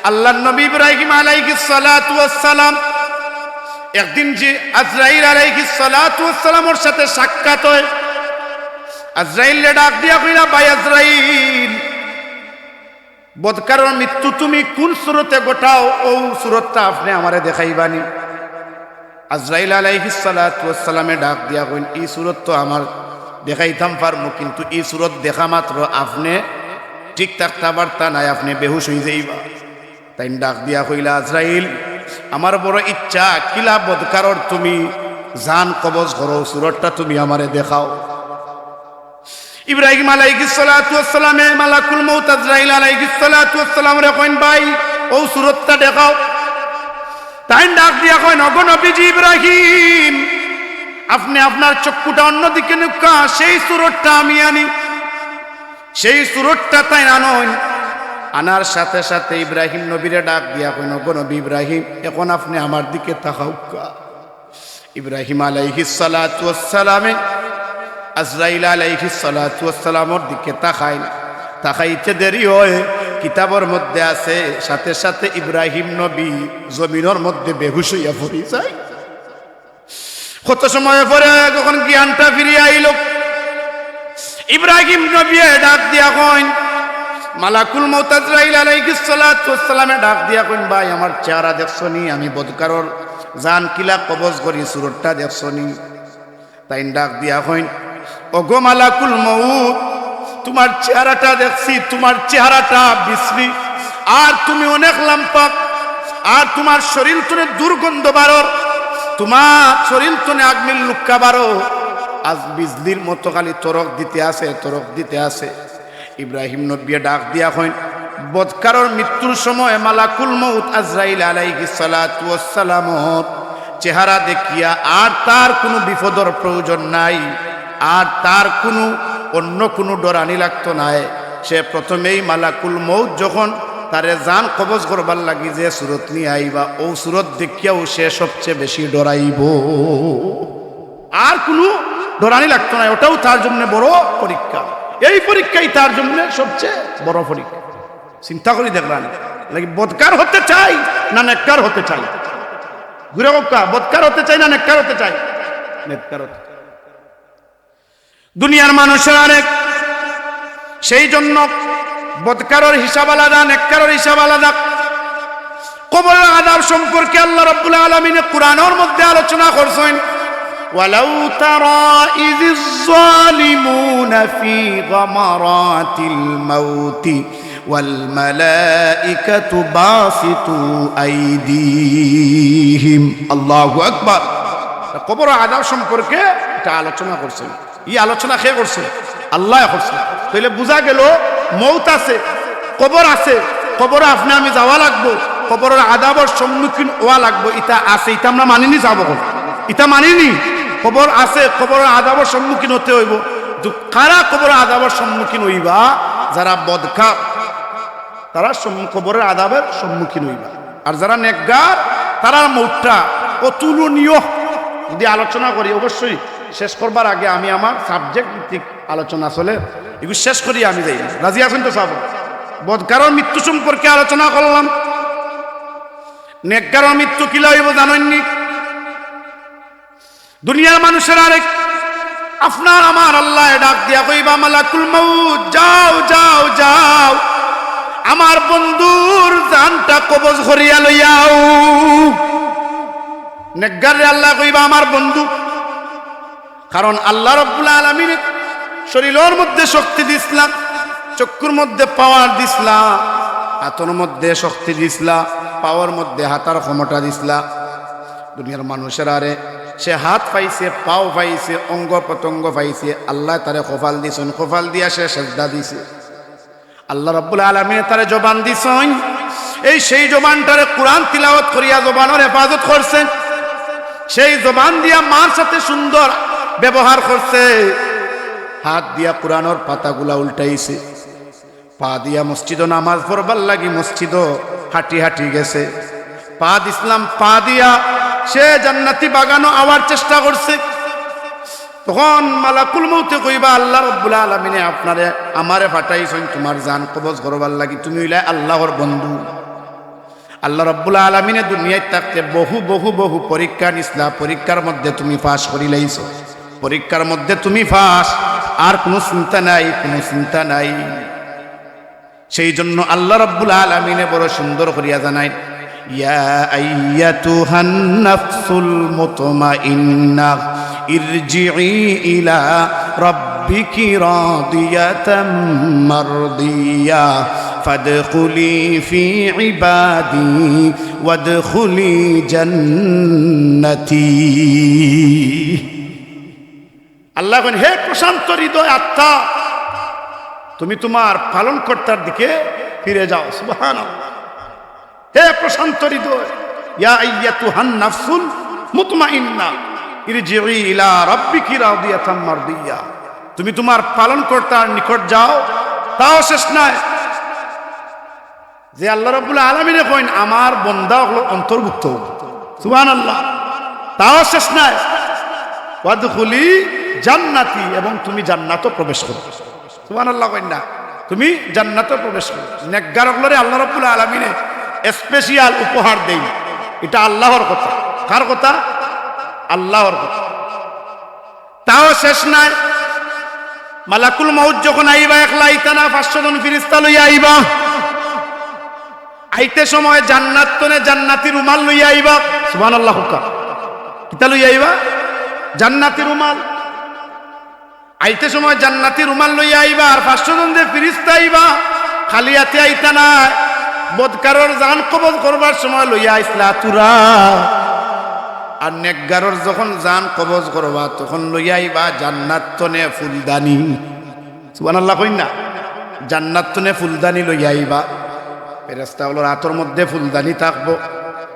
আল্লাহর নবী ইব্রাহিম আলাইহিস সালাতু ওয়াস সালাম একদিন যে আজরাইল আলাইহিস সালাতু ওয়াস সালামর সাথে সাক্ষাৎ অয়, আজরাইলরে ডাক দিয়া কইলা, "ভাই আজরাইল, বদকারর মৃত্যু তুমি কুন সুরতে ঘটাও, অউ সুরতটা আপনে আমারে দেখাইবানি?" আজরাইল আলাইহিস সালাতু ওয়াস সালামে ডাক দিয়া কইন, "ই সুরত তো আমার দেখাইতাম পারমু, কিন্তু ই সুরত দেখা মাত্র আপনে ঠিক থাকতা পারতা নায়, আপনে বেহুশ অইযাইবা।" তাইন ডাক দিয়া কইলা, "আজরাইল, আমার বড় ইচ্ছা, কিলা বদকারর তুমি জান কবজ করো, সুরতটা তুমি আমারে দেখাও।" ইব্রাহিম আলাইহিস সালাতু ওয়াস সালামে মালাকুল মউত আজরাইল আলাইহিস সালাতু ওয়াস সালামরে কইন, "ভাই, অউ সুরতটা দেখাও।" তাইন ডাক দিয়া কইন, "ওগো নবীজি ইব্রাহিম, আপনে আপনার চক্ষুটা অন্যদিকে নেউক্কা, সেই সুরতটা আমি আনি।" সেই সুরতটা তাইন আনইন। আনার সাথে সাথে ইব্রাহিম নবীরে ডাক দিয়া কইন, "ওগো নবী ইব্রাহিম, এখন আপনে আমার দিকে তাকাউক্কা।" ইব্রাহিম আলাইহিস সালাতু ওয়াস সালামে আজরাইল আলাইহিস সালাতু ওয়াস সালামর দিকে তাকাইন। তাকাইতে দেরি অয়, কিতাবর মধ্যে আছে, সাথে সাথে ইব্রাহিম নবী জমিনর মধ্যে বেহুশ অইয়া পড়ি যায়। কত সময় পরে যখন জ্ঞানটা ফিরিয়া আইলো, ইব্রাহিম নবীয়ে ডাক দিয়া কইন, মালাকুল মউত আজরাইল আলাইহিস সালাতু ওয়াস সালামে ডাক দিয়া কইন, "ভাই, আমার চেহারা দেখছো নি? আমি বদকারর জান কিলা কবজ করি, সুরতটা দেখছো নি?" তাইন ডাক দিয়া কইন, "ওগো মালাকুল মউত, তুমার চেহারাটা দেখছি, তুমার চেহারাটা বিশ্রী, আর তুমি অনেক লাম্পা, আর তুমার শরীল তনে দুর্গন্ধ বারর, তুমার শরীল তনে আগুইন লুক্কা বারর, আজ বিজলির মতো খালি তরক দিতে আছে, তরক দিতে আছে।" ইব্রাহিম নবীয়ে ডাক দিয়া কইন, বদকারর মৃত্যুর সময় মালাকুল মউত আজরাইল আলাইহিস সালাতু ওয়াস সালামর চেহারা দেখিয়া আর তার কুনু বিপদর প্রয়োজন নাই, আর তার কুনু অন্য কুনু ডরানি লাগতো নায়। সে প্রথমেই মালাকুল মউত যখন তারে জান কবজ করবার লাগি যে সুরত নিয়া আইবা, অউ সুরত দেখিয়াউ সে সবচেয়ে বেশি ডরাইবো। আর কুনু ডরানি লাগতো নায়, ওটাও তার জন্য বড় পরীক্ষা। এই পরীক্ষাই তার জন্য সবচেয়ে বড় পরীক্ষা। চিন্তা করি দেখলাম, লাগি বদকার হতে চাই না নেককার হতে চাই? ঘুরে কউক্কা, বদকার হতে চাই না নেককার হতে চাই? নেককার হতে চাই। দুনিয়ার মানুষের আরেক, সেই জন্য বদকারর হিসাব আলাদা, নেককারর হিসাব আলাদা। কবরর আযাব সম্পর্কে আল্লাহ রাব্বুল আলামিনে কুরআনর মধ্যে আলোচনা করছইন, "ওয়ালাউ তারা ইযিজ জালিমুনা ফি গামারাতিল মাউতি ওয়াল মালাইকাতু বাসিতু আইদিহিম।" আল্লাহু আকবার। কবরর আযাব সম্পর্কে এটা আলোচনা করছইন। ই আলোচনা কে করছে? আল্লায় করছে। তাইলে বুঝা গেল, মউত আছে, কবর আছে, কবরো আপনে আমি যাওয়া লাগবো, কবরর আযাবর সম্মুখীন অওয়া লাগবো। ইতা আছে, ইতা আমরা মানিনি? যাবো কই? ইতা মানিনি? কবর আছে, কবরর আযাবর সম্মুখীন হতে অইবো। কিন্তু কারা কবরর আযাবর সম্মুখীন অইবা? যারা বদকার, তারা সম-, কবরর আযাবর সম্মুখীন অইবা। আর যারা নেককার, তারার মউতটা অতুলনীয়। যদি আলোচনা করি, অবশ্যই শেষ করবার আগে আমি আমার subject ভিত্তিক আলোচনা চলে, এগুলো শেষ করি আমি যাই। রাজি আছইন তো সাব? বদকারর মৃত্যু সম্পর্কে আলোচনা করলাম। নেককারর মৃত্যু কিলা অইবো জানইননি? দুনিয়ার মানুষের আরেক, আপনার আমার আল্লায় ডাক দিয়া কইবা, "মালাকুল মউত, যাও, যাও, যাও, আমার বন্ধুর জানটা কবজ করিয়া লইয়াও।" নেককাররে আল্লায় কইবা, "আমার বন্ধু।" কারণ আল্লাহ রাব্বুল আলামিনে শরীলর মধ্যে শক্তি দিছলা, চক্ষুর মধ্যে power দিছলা, হাতর মধ্যে শক্তি দিছলা, পাওর মধ্যে হাতার ক্ষমতা দিছলা। দুনিয়ার মানুষের আরে সে হাত পাইছে, পাও পাইছে, অঙ্গ প্রত্যঙ্গ পাইছে, আল্লায় তারে কপাল দিছইন, কপাল দিয়া সে সেজদা দিছে। আল্লাহ রাব্বুল আলামিনে তারে জবান দিছইন, এই সেই জবানটারে কুরআন তিলাওয়াত করিয়া জবানর হেফাজত করছে, সেই জবান দিয়া মার সাথে সুন্দর ব্যবহার করছে, হাত দিয়া কুরআনর পাতাগুলা উল্টাইছে, পা দিয়া মসজিদো নামাজ পড়বার লাগি মসজিদো হাঁটি হাঁটি গেছে, পা দিছলাম, পা দিয়া সে জান্নাতি বাগানো আওয়ার চেষ্টা করছে। তখন মালাকুল মউতে কইবা, "আল্লাহ রাব্বুল আলামিনে আপনারে, আমারে পাঠাইছইন তুমার জান কবজ করবার লাগি, তুমি অইলায় আল্লাহর বন্ধু।" আল্লাহ রাব্বুল আলামিনে দুনিয়াত থাকতে বহু, বহু, বহু পরীক্ষা নিছলা, পরীক্ষার মধ্যে তুমি পাস করিলাইছো, পরীক্ষার মধ্যে তুমি পাস, আর কুনু চিন্তা নাই, কুনু চিন্তা নাই। সেই জন্য আল্লাহ রাব্বুল আলামিনে বড় সুন্দর করিয়া জানাইন, "ইয়া আইয়াতুহান নাফসুল মুতমাইন্নাহ, ইরজিই ইলা রাব্বিকি রাদিয়াতাম মারদিয়া, ফাদখুলি ফি ইবাদি ওয়াদখুলি জান্নাতি।" আল্লায় কইন, "হে প্রশান্ত হৃদয় আত্মা, তুমি তুমার পালনকর্তার দিকে ফিরে যাও।" সুবহানাল্লাহ। হে প্রশান্ত হৃদয়, ইয়া আইয়াতুহান নাফসুল মুতমাইন্না, ইরজিই ইলা রাব্বিকি রাদিয়াতাম মারদিয়া, তুমি তুমার পালনকর্তার নিকট যাও। তাও শেষ নায়, যে আল্লাহ রাব্বুল আলামিনে কইন, "আমার বন্দা অকলর অন্তর্ভুক্ত অইবো।" সুবহানাল্লাহ। তাও শেষ নাই, "ওয়াদখুলি জান্নাতি", এবং তুমি জান্নাতও প্রবেশ করো। সুবহানাল্লাহ কইন না? তুমি জান্নাতও প্রবেশ করো। নেককার অকলরে আল্লাহ রাব্বুল আলামিনে special উপহার দেইন। ইটা আল্লাহর কথা। কার কথা? আল্লাহর কথা। তাও শেষ নাই, মালাকুল মউত যখন আইবা, একলা আইতা না, পাঁচশো জন ফিরিস্তা লইয়া আইবা। আইতে সময় জান্নাত তনে জান্নাতি রুমাল লইয়া আইবা। সুবহানাল্লাহ কউক্কা। কিতা লইয়া আইবা? জান্নাতি রুমাল। আইতে সময় জান্নাতি রুমাল লইয়া আইবা, আর পাঁচশো জন যে ফিরিস্তা আইবা, খালি আতে আইতা না। বদকারর জান কবজ করবার সময় লইয়া আইছলা তুরা, আর নেককারর যখন জান কবজ করবা, তখন লইয়া আইবা জান্নাত তনে ফুলদানি। সুবহানাল্লাহ কইন না? জান্নাত তনে ফুলদানি লইয়া আইবা। ফেরেশতা অকলর আতর মধ্যে ফুলদানি থাকবো।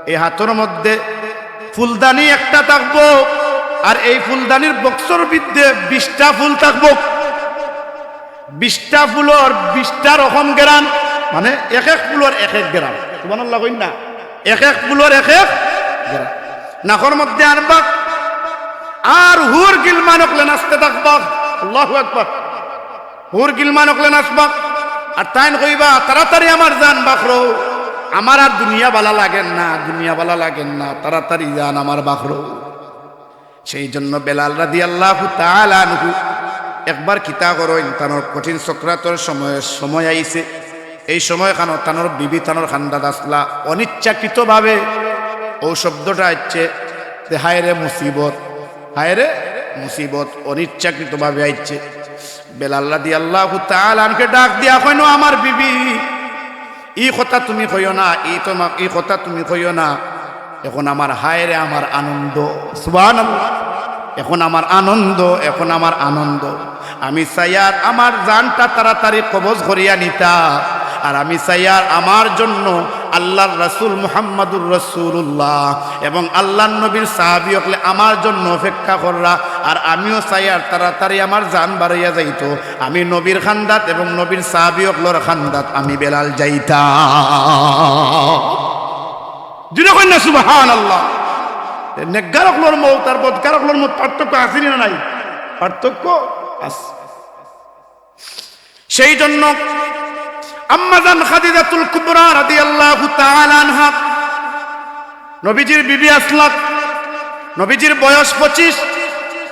এই আতর মধ্যে ফুলদানি একটা থাকবো, আর এই ফুলদানির বক্সর ভিতরে বিশটা ফুল থাকবো। বিশটা ফুলর বিশটা রকম গেরান, মানে এক এক ফুলর এক এক গেরান। সুবহানাল্লাহ কইন না? এক এক ফুলর এক এক গেরান। নাকর মধ্যে আনবা, আর হুর গিলমান অকলে নাচতে থাকবা। আল্লাহু আকবার। হুর গিলমান অকলে নাচবা, আর তাইন কইবা, "তাড়াতাড়ি আমার জান বাখরো, আমার আর দুনিয়া বালা লাগের না, দুনিয়া বালা লাগের না, তাড়াতাড়ি জান আমার বাখরো।" সেই জন্য বেলাল রাদিয়াল্লাহু তাআলা আনহু একবার কিতা করইন, তানর কঠিন সকরাতর সময়, সময় আইছে, এই সময়খানো তানর বিবি তানর কান্দাত আছলা, অনিচ্ছাকৃতভাবে অউ শব্দটা আইছে যে, "হায় রে মুসিবত, হায় রে মুসিবত", অনিচ্ছাকৃতভাবে আইছে। বেলাল রাদিয়াল্লাহু তাআলা আনহুরে ডাক দিয়া কইন, "ও আমার বিবি, ই কথা তুমি কইও না, ই তোমা-, ই কথা তুমি কইও না। এখন আমার হায় রে আমার আনন্দ।" সুবহানাল্লাহ। "এখন আমার আনন্দ, এখন আমার আনন্দ। আমি চাইয়ার আমার জানটা তাড়াতাড়ি কবজ করিয়া নিতা, আর আমি চাইয়ার আমার জন্য আল্লাহর রাসূল মুহাম্মাদুর রাসূলুল্লাহ এবং আল্লাহর নবীর সাহাবী অকলে আমার জন্য অপেক্ষা কররা, আর আমিও চাইয়ার তাড়াতাড়ি আমার জান বারইয়া যাইতো, আমি নবীর কান্দাত এবং নবীর সাহাবী অকলর কান্দাত আমি বেলাল যাইতাম।" জুরে কইন না সুবহানাল্লাহ। নেককার অকলর মউত আর বদকার অকলর মউত পার্থক্য আছে নি না নাই? পার্থক্য আছে। সেই জন্য আম্মাজান খাদিজাতুল কুবরা রাদিয়াল্লাহু তাআলা আনহা নবীজির বিবি আছলা, নবীজির বয়স পঁচিশ,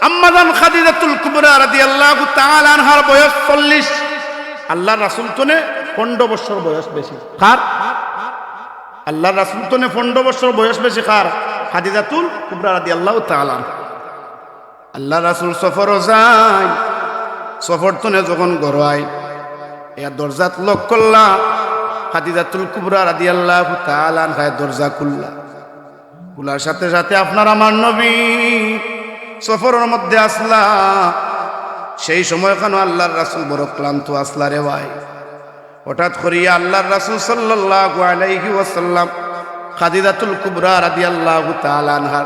আম্মাজান খাদিজাতুল কুবরা রাদিয়াল্লাহু তাআলা আনহার বয়স চল্লিশ। আল্লাহর রাসূল তনে পনেরো বছর বয়স বেশি। কার? আল্লাহর রাসূল তনে পনেরো বছর বয়স বেশি কার? খাদিজাতুল কুবরা রাদিয়াল্লাহু তাআলা আনহা। আল্লাহর রাসূল সফরো যাইন, সফর তনে যখন ঘরো আইন, ইয়া দরজাত লক করলা, খাদিজাতুল কুবরা রাদিয়াল্লাহু তাআলা আনহায় দরজা খুললা। খুলার সাথে সাথে আপনার আমার নবী সফরর মধ্যে আছলা, সেই সময়খানো আল্লাহর রাসূল বড় ক্লান্ত আছলা রে ভাই। হঠাৎ করিয়া আল্লাহর রাসূল সাল্লাল্লাহু আলাইহি ওয়াসাল্লাম খাদিজাতুল কুবরা রাদিয়াল্লাহু তাআলা আনহার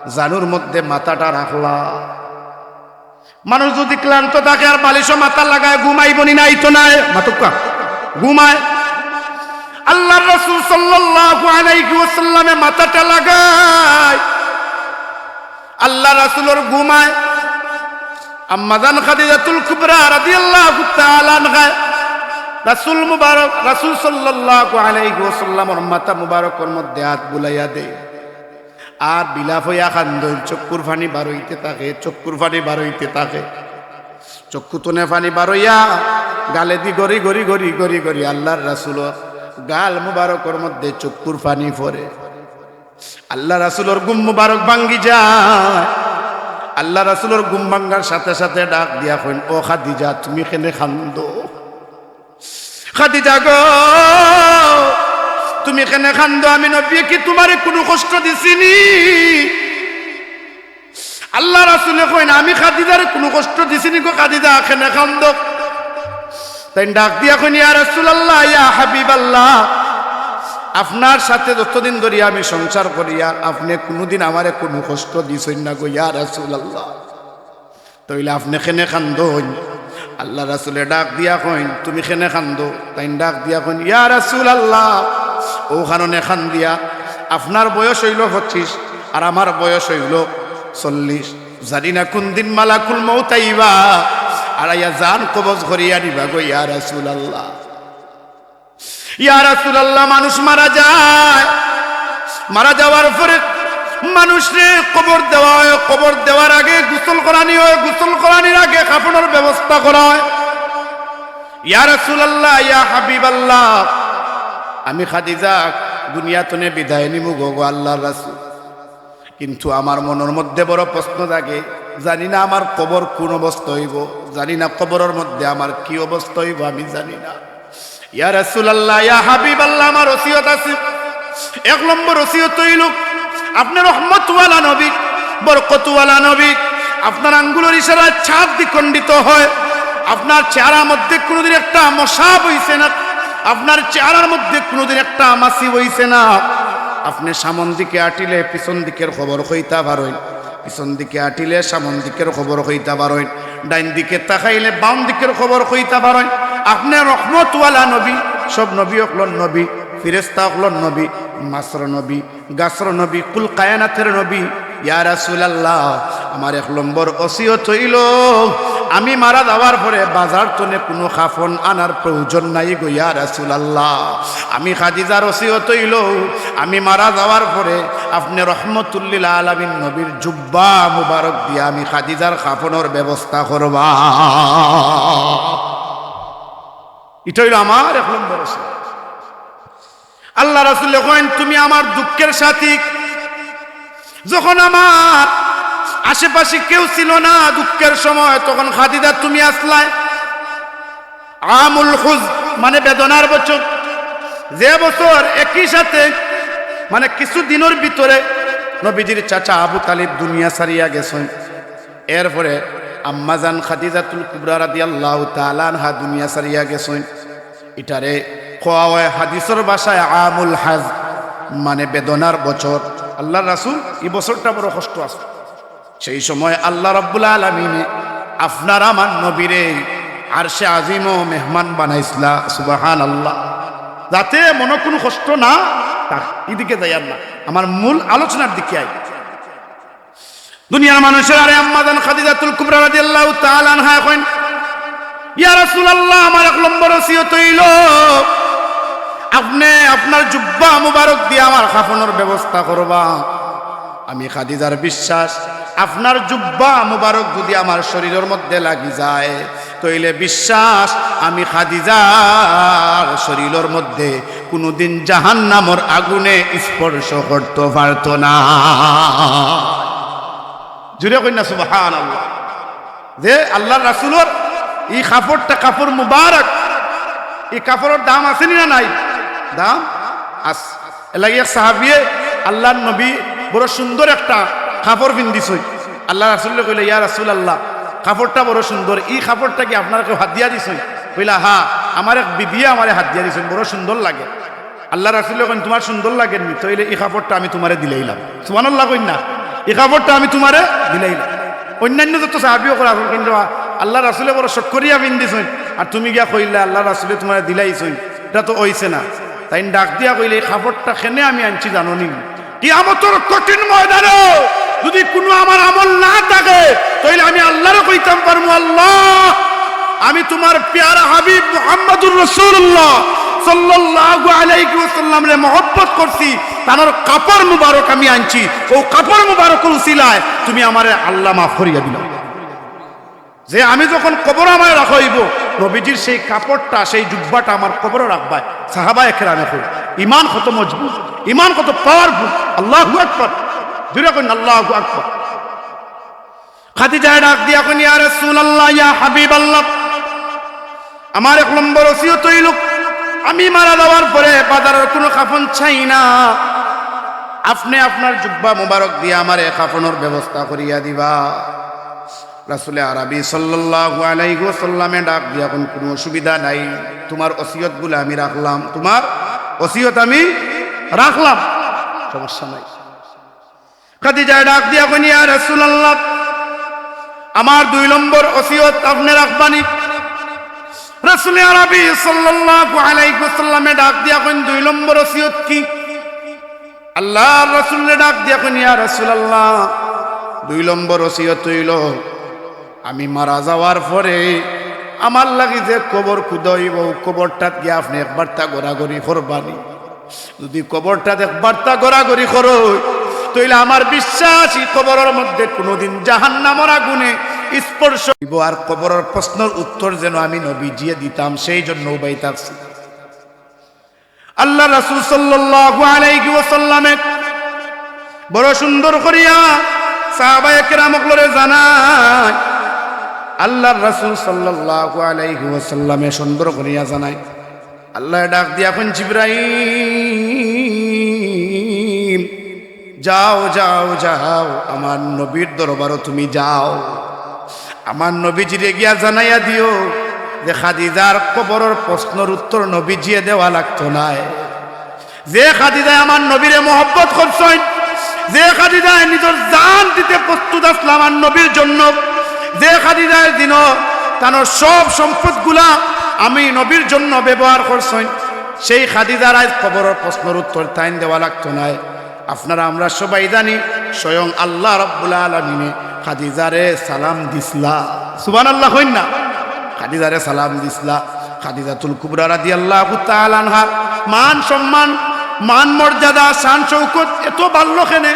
জানুর মধ্যে মাথাটা রাখলা। মানুষ যদি ক্লান্ত থাকে আর বালিশো মাথা লাগায়, ঘুমাইবো নি? নাই তো নাই, মাতুক্কা, ঘুমায়। আল্লাহর রাসূল সাল্লাল্লাহু আলাইহি ওয়াসাল্লামে মাথাটা লাগায়, আল্লাহর রাসূলর ঘুমায়। আম্মাজান খাদিজাতুল কুবরা রাদিয়াল্লাহু তাআলা আনহা রাসূল মুবারক, রাসূল সাল্লাল্লাহু আলাইহি ওয়াসাল্লামর মাথা মুবারকর মধ্যে আত বুলাইয়া দেয়। আর বিলাপ অইয়া কান্দইন, চক্ষুর পানি বারইতে থাকে, চক্ষুর পানি বারইতে থাকে। চক্ষু তনে পানি বারইয়া গালেদি গড়ি গড়ি গড়ি গড়ি গড়ি আল্লাহর রাসূলর গাল মুবারকর মধ্যে চক্ষুর পানি পড়ে। আল্লাহর রাসূলর ঘুম মুবারক ভাঙ্গি যায়। আল্লাহর রাসূলর ঘুম ভাঙ্গার সাথে সাথে ডাক দিয়া কইন, "ও খাদিজা, তুমি কেনে কান্দো?" খাদিজা গো, তুমি কেনে কান্দো? আমি নবীয়ে কি তুমারে কুনু কষ্ট দিছি নি? আল্লাহর রাসূলে কইন, আমি খাদিজারে কুনু কষ্ট দিছি নি গো খাদিজা, কেনে কান্দো? তাইন ডাক দিয়া কইন, ইয়া রাসূলুল্লাহ, ইয়া হাবিবাল্লাহ, আপনার সাথে যতদিন ধরি আমি সংসার করিয়ার, আপনে কুনুদিন আমারে কুনু কষ্ট দিছইন না গো ইয়া রাসূলুল্লাহ। তাইলে আপনে কেনে কান্দইন? আল্লাহর রাসূলে ডাক দিয়া কইন, তুমি কেনে কান্দো? তাইন ডাক দিয়া কইন, ইয়া রাসূলুল্লাহ, অউ কারণে কান্দিয়ার, আপনার বয়স অইলো পঁচিশ, আর আমার বয়স অইলো চল্লিশ। জানি না কুনদিন মালাকুল মউত আইবা, আর আইয়া জান কবজ করিয়া নিবা গো ইয়া রাসূলুল্লাহ। ইয়া রাসূলুল্লাহ, মানুষ মারা যায়, মারা যাওয়ার পরে মানুষরে কবর দেওয়া অয়, কবর দেওয়ার আগে গোসল করানি অয়, গোসল করানির আগে কাফনর ব্যবস্থা করা অয়। ইয়া রাসূলুল্লাহ, ইয়া হাবিবাল্লাহ, আমি খাদিজা দুনিয়া তনে বিদায় নিমু গো, গো আল্লাহর রাসূল। কিন্তু আমার মনর মধ্যে বড় প্রশ্ন জাগে, জানি না আমার কবর কুন অবস্থা অইবো, জানি না কবরর মধ্যে আমার কি অবস্থা অইবো, আমি জানি না। ইয়া রাসূলুল্লাহ, ইয়া হাবিবাল্লাহ, আমার ওসিয়ত আছে। এক নম্বর ওসিয়ত অইলো, আপনে রহমতওয়ালা নবী, বরকতওয়ালা নবী, আপনার আঙ্গুলর ইশারায় চাঁদ দ্বিখণ্ডিত হয়। আপনার চেহারার মধ্যে কুনুদিন একটা মশা বইছে না, আপনার চেহারার মধ্যে কুনুদিন একটা মাছি বইছে না। আপনে সামন দিকে আটিলে পিছন দিকের খবর কইতা পারইন, পিছন দিকে আটিলে সামন দিকের খবর কইতা পারইন, ডাইন দিকে তাকাইলে বাম দিকের খবর কইতা পারইন। আপনে রহমতওয়ালা নবী, সব নবী অকলর নবী, ফিরেস্তা অকলর নবী, মাছর নবী, গাছর নবী, কুল কায়নাতের নবী। ইয়া রাসূলুল্লাহ, আমার এক নম্বর ওসিয়ত অইলো, আমি মারা যাওয়ার পরে বাজার তনে কুনু কাফন আনার প্রয়োজন নাই গো ইয়া রাসূলুল্লাহ। আমি খাদিজার ওসিয়ত অইলো, আমি মারা যাওয়ার পরে আপনে রহমতুল্লিল আলামিন নবীর জুব্বা মুবারক দিয়া আমি খাদিজার কাফনর ব্যবস্থা করবা। ইটা অইলো আমার এক নম্বর ওসিয়ত। আল্লাহর রাসূলে কইন, "তুমি আমার দুঃখের সাথী।" যখন আমার আশেপাশে কেউ ছিল না দুঃখের সময়, তখন খাদিজা তুমি আছলায়। আমুল হুজ মানে বেদনার বছর, যে বছর একই সাথে মানে কিছু দিনর ভিতরে নবীজির চাচা আবু তালিব দুনিয়া ছাড়িয়া গেছইন। এরপরে আম্মাজান খাদিজাতুল কুবরা রাদিয়াল্লাহু তাআলা আনহা দুনিয়া ছাড়িয়া গেছইন। ইটারে কওয়া অয় হাদিসর ভাষায় আমুল হাজ, মানে বেদনার বছর। আল্লাহর রাসূল ই বছরটা বড় কষ্ট আছে। সেই সময় আল্লাহ রাব্বুল আলামিনে আপনার আমার নবীরে আরশে আজিমও মেহমান বানাইছলা, সুবহানাল্লাহ, যাতে মনো কুনু কষ্ট না থাক। ইদিকে যাইয়ার না, আমার মূল আলোচনার দিকে আই। দুনিয়ার মানুষের আরে আম্মাজান খাদিজাতুল কুবরা রাদিয়াল্লাহু তাআলা আনহা কইন, "ইয়া রাসূলুল্লাহ, আমার এক নম্বর ওসিয়ত অইলো, আপনে আপনার জুব্বা মুবারক দিয়া আমার কাফনর ব্যবস্থা করবা।" আমি খাদিজার বিশ্বাস, আপনার জুব্বা মুবারক যদি আমার শরীরর মধ্যে লাগি যায়, তইলে বিশ্বাস আমি খাদিজার শরীরর মধ্যে কুনুদিন জাহান্নামর আগুনে স্পর্শ করতো পারতো না। জুরে কইন না সুবহানাল্লাহ। যে আল্লাহর রাসূলর ই কাপড়টা, কাপড় মুবারক, ই কাপড়র দাম আছে নি না নাই? দাম আছে। এরলাগি এক সাহাবিয়ে আল্লাহর নবী বড় সুন্দর একটা কাপড় পিন্দিছইন। আল্লাহর রাসূলরে কইলা, "ইয়া রাসূলুল্লাহ, কাপড়টা বড় সুন্দর, ই কাপড়টা কি আপনারে কেউ হাদিয়া দিছইন?" কইলা, "হ্যাঁ, আমার এক বিবিয়ে আমারে হাদিয়া দিছইন, বড় সুন্দর লাগে।" আল্লাহর রাসূলে কইন, "তুমার সুন্দর লাগের নি, তইলে ই কাপড়টা আমি তুমারে দিলাইলাম।" সুবহানাল্লাহ কইন না, "ই কাপড়টা আমি তুমারে দিলাইলাম।" অইন্যান্য যত সাহাবী অকল আছইন, কিন্তু আল্লাহর রাসূলে বড় শখ করিয়া পিন্দিছইন, আর তুমি গিয়া কইলায় আল্লাহর রাসূলে তুমারে দিলাইছইন, ইটা তো অইছে না। তাইন ডাক দিয়া কইলা, "ই কাপড়টা কেনে আমি আনছি জানো নি?" কিয়ামতর কঠিন ময়দানো যদি কুনু আমার আমল না থাকে, তাইলে আমি আল্লাহরে কইতাম পারমু, "আল্লাহ, আমি তুমার পেয়ারা হাবিব মুহাম্মাদুর রাসূলুল্লাহ সাল্লাল্লাহু আলাইহি ওয়াসাল্লামরে মহব্বত করছি, তানর কাপড় মুবারক আমি আনছি, অউ কাপড় মুবারকর উসিলায় তুমি আমারে আল্লাহ মাফ করিয়া দিলাও।" যে আমি যখন কবরো আমারে রাখা অইবো, নবীজির সেই কাপড়টা, সেই জুব্বাটা আমার কবরো রাখবায়। সাহাবায়ে কেরামে কইন, ইমান কত মজবুত, ইমান কত powerful। আল্লাহু আকবার। জুরে কইন, আল্লাহু আকবার। খাদিজায় ডাক দিয়া কইন, "ইয়া রাসূলুল্লাহ, ইয়া হাবিবাল্লাহ, আমার এক নম্বর ওসিয়ত অইলো, আমি মারা যাওয়ার পরে বাজারর কুনু কাফন চাই না, আপনে আপনার জুব্বা মুবারক দিয়া আমারে কাফনর ব্যবস্থা করিয়া দিবা।" রাসূলে আরবী সাল্লাল্লাহু আলাইহি ওয়াসাল্লামে ডাক দিয়া কইন, "কুনু অসুবিধা নাই, তুমার ওসিয়তগুলা আমি রাখলাম, তুমার ওসিয়ত আমি রাখলাম, সমস্যা নাই।" খাদিজায় ডাক দিয়া কইন, "ইয়া রাসূলুল্লাহ, আমার দুই নম্বর ওসিয়ত আপনে রাখবা নি?" রাসূলে আরবী সাল্লাল্লাহু আলাইহি ওয়াসাল্লামে ডাক দিয়া কইন, "দুই নম্বর ওসিয়ত কি?" আল্লার রাসুলরে ডাক দিয়া কইন, "ইয়া রাসুলাল্লাহ, দুই নম্বর ওসিয়ত অইলো, আমি মারা যাওয়ার পরে আমার লাগি যে কবর খুদা অইবো, অউ কবরটাত গিয়া আপনে একবারতা গড়াগড়ি করবানি। যুদি কবরটাত একবারতা গড়াগড়ি করো, তইলে আমার বিশ্বাস ই কবরর মধ্যে কুনুদিন জাহান্নামর আগুনে স্পর্শ অইবো, আর কবরর প্রশ্নর উত্তর যেন আমি নবীজিয়ে দিতাম, সেই জন্য উবাই থাকছি।" আল্লার রাসুল সাল্লাল্লাহু আলাইহি ওয়াসাল্লামে বড় সুন্দর করিয়া সাহাবায়ে কেরাম অকলরে জানাইন। আল্লার রাসুল সাল্লাল্লাহু আলাইহি ওয়াসাল্লামে সুন্দর করিয়া জানাইন। আল্লায় ডাক দিয়া কইন, "জিব্রাইল, যাও, যাও, যাও, আমার নবীর দরবারো তুমি যাও। আমার নবীজিরে গিয়া জানাইয়া দিও যে খাদিজার কবরর প্রশ্নর উত্তর নবীজিয়ে দেওয়া লাগতো নায়। যে খাদিজায় আমার নবীরে মহব্বত করছইন, যে খাদিজায় নিজর জান দিতে প্রস্তুত আছলা আমার নবীর জন্য, যে খাদিজায় দিন তানর সব সম্পদগুলা আমি নবীর জন্য ব্যবহার করছইন, সেই খাদিজার আইজ কবরর প্রশ্নর উত্তর তাইন দেওয়া লাগতো নায়।" আপনারা আমরা সবাই জানি, স্বয়ং আল্লাহ রাব্বুল আলামিনে খাদিজারে সালাম দিছলা। সুবহানাল্লাহ কইন না? খাদিজারে সালাম দিছলা। খাদিজাতুল কুবরা রাদিয়াল্লাহু তাআলা আনহার মান সম্মান, মান মর্যাদা, শান শৌকত এত বাড়লো কেনে?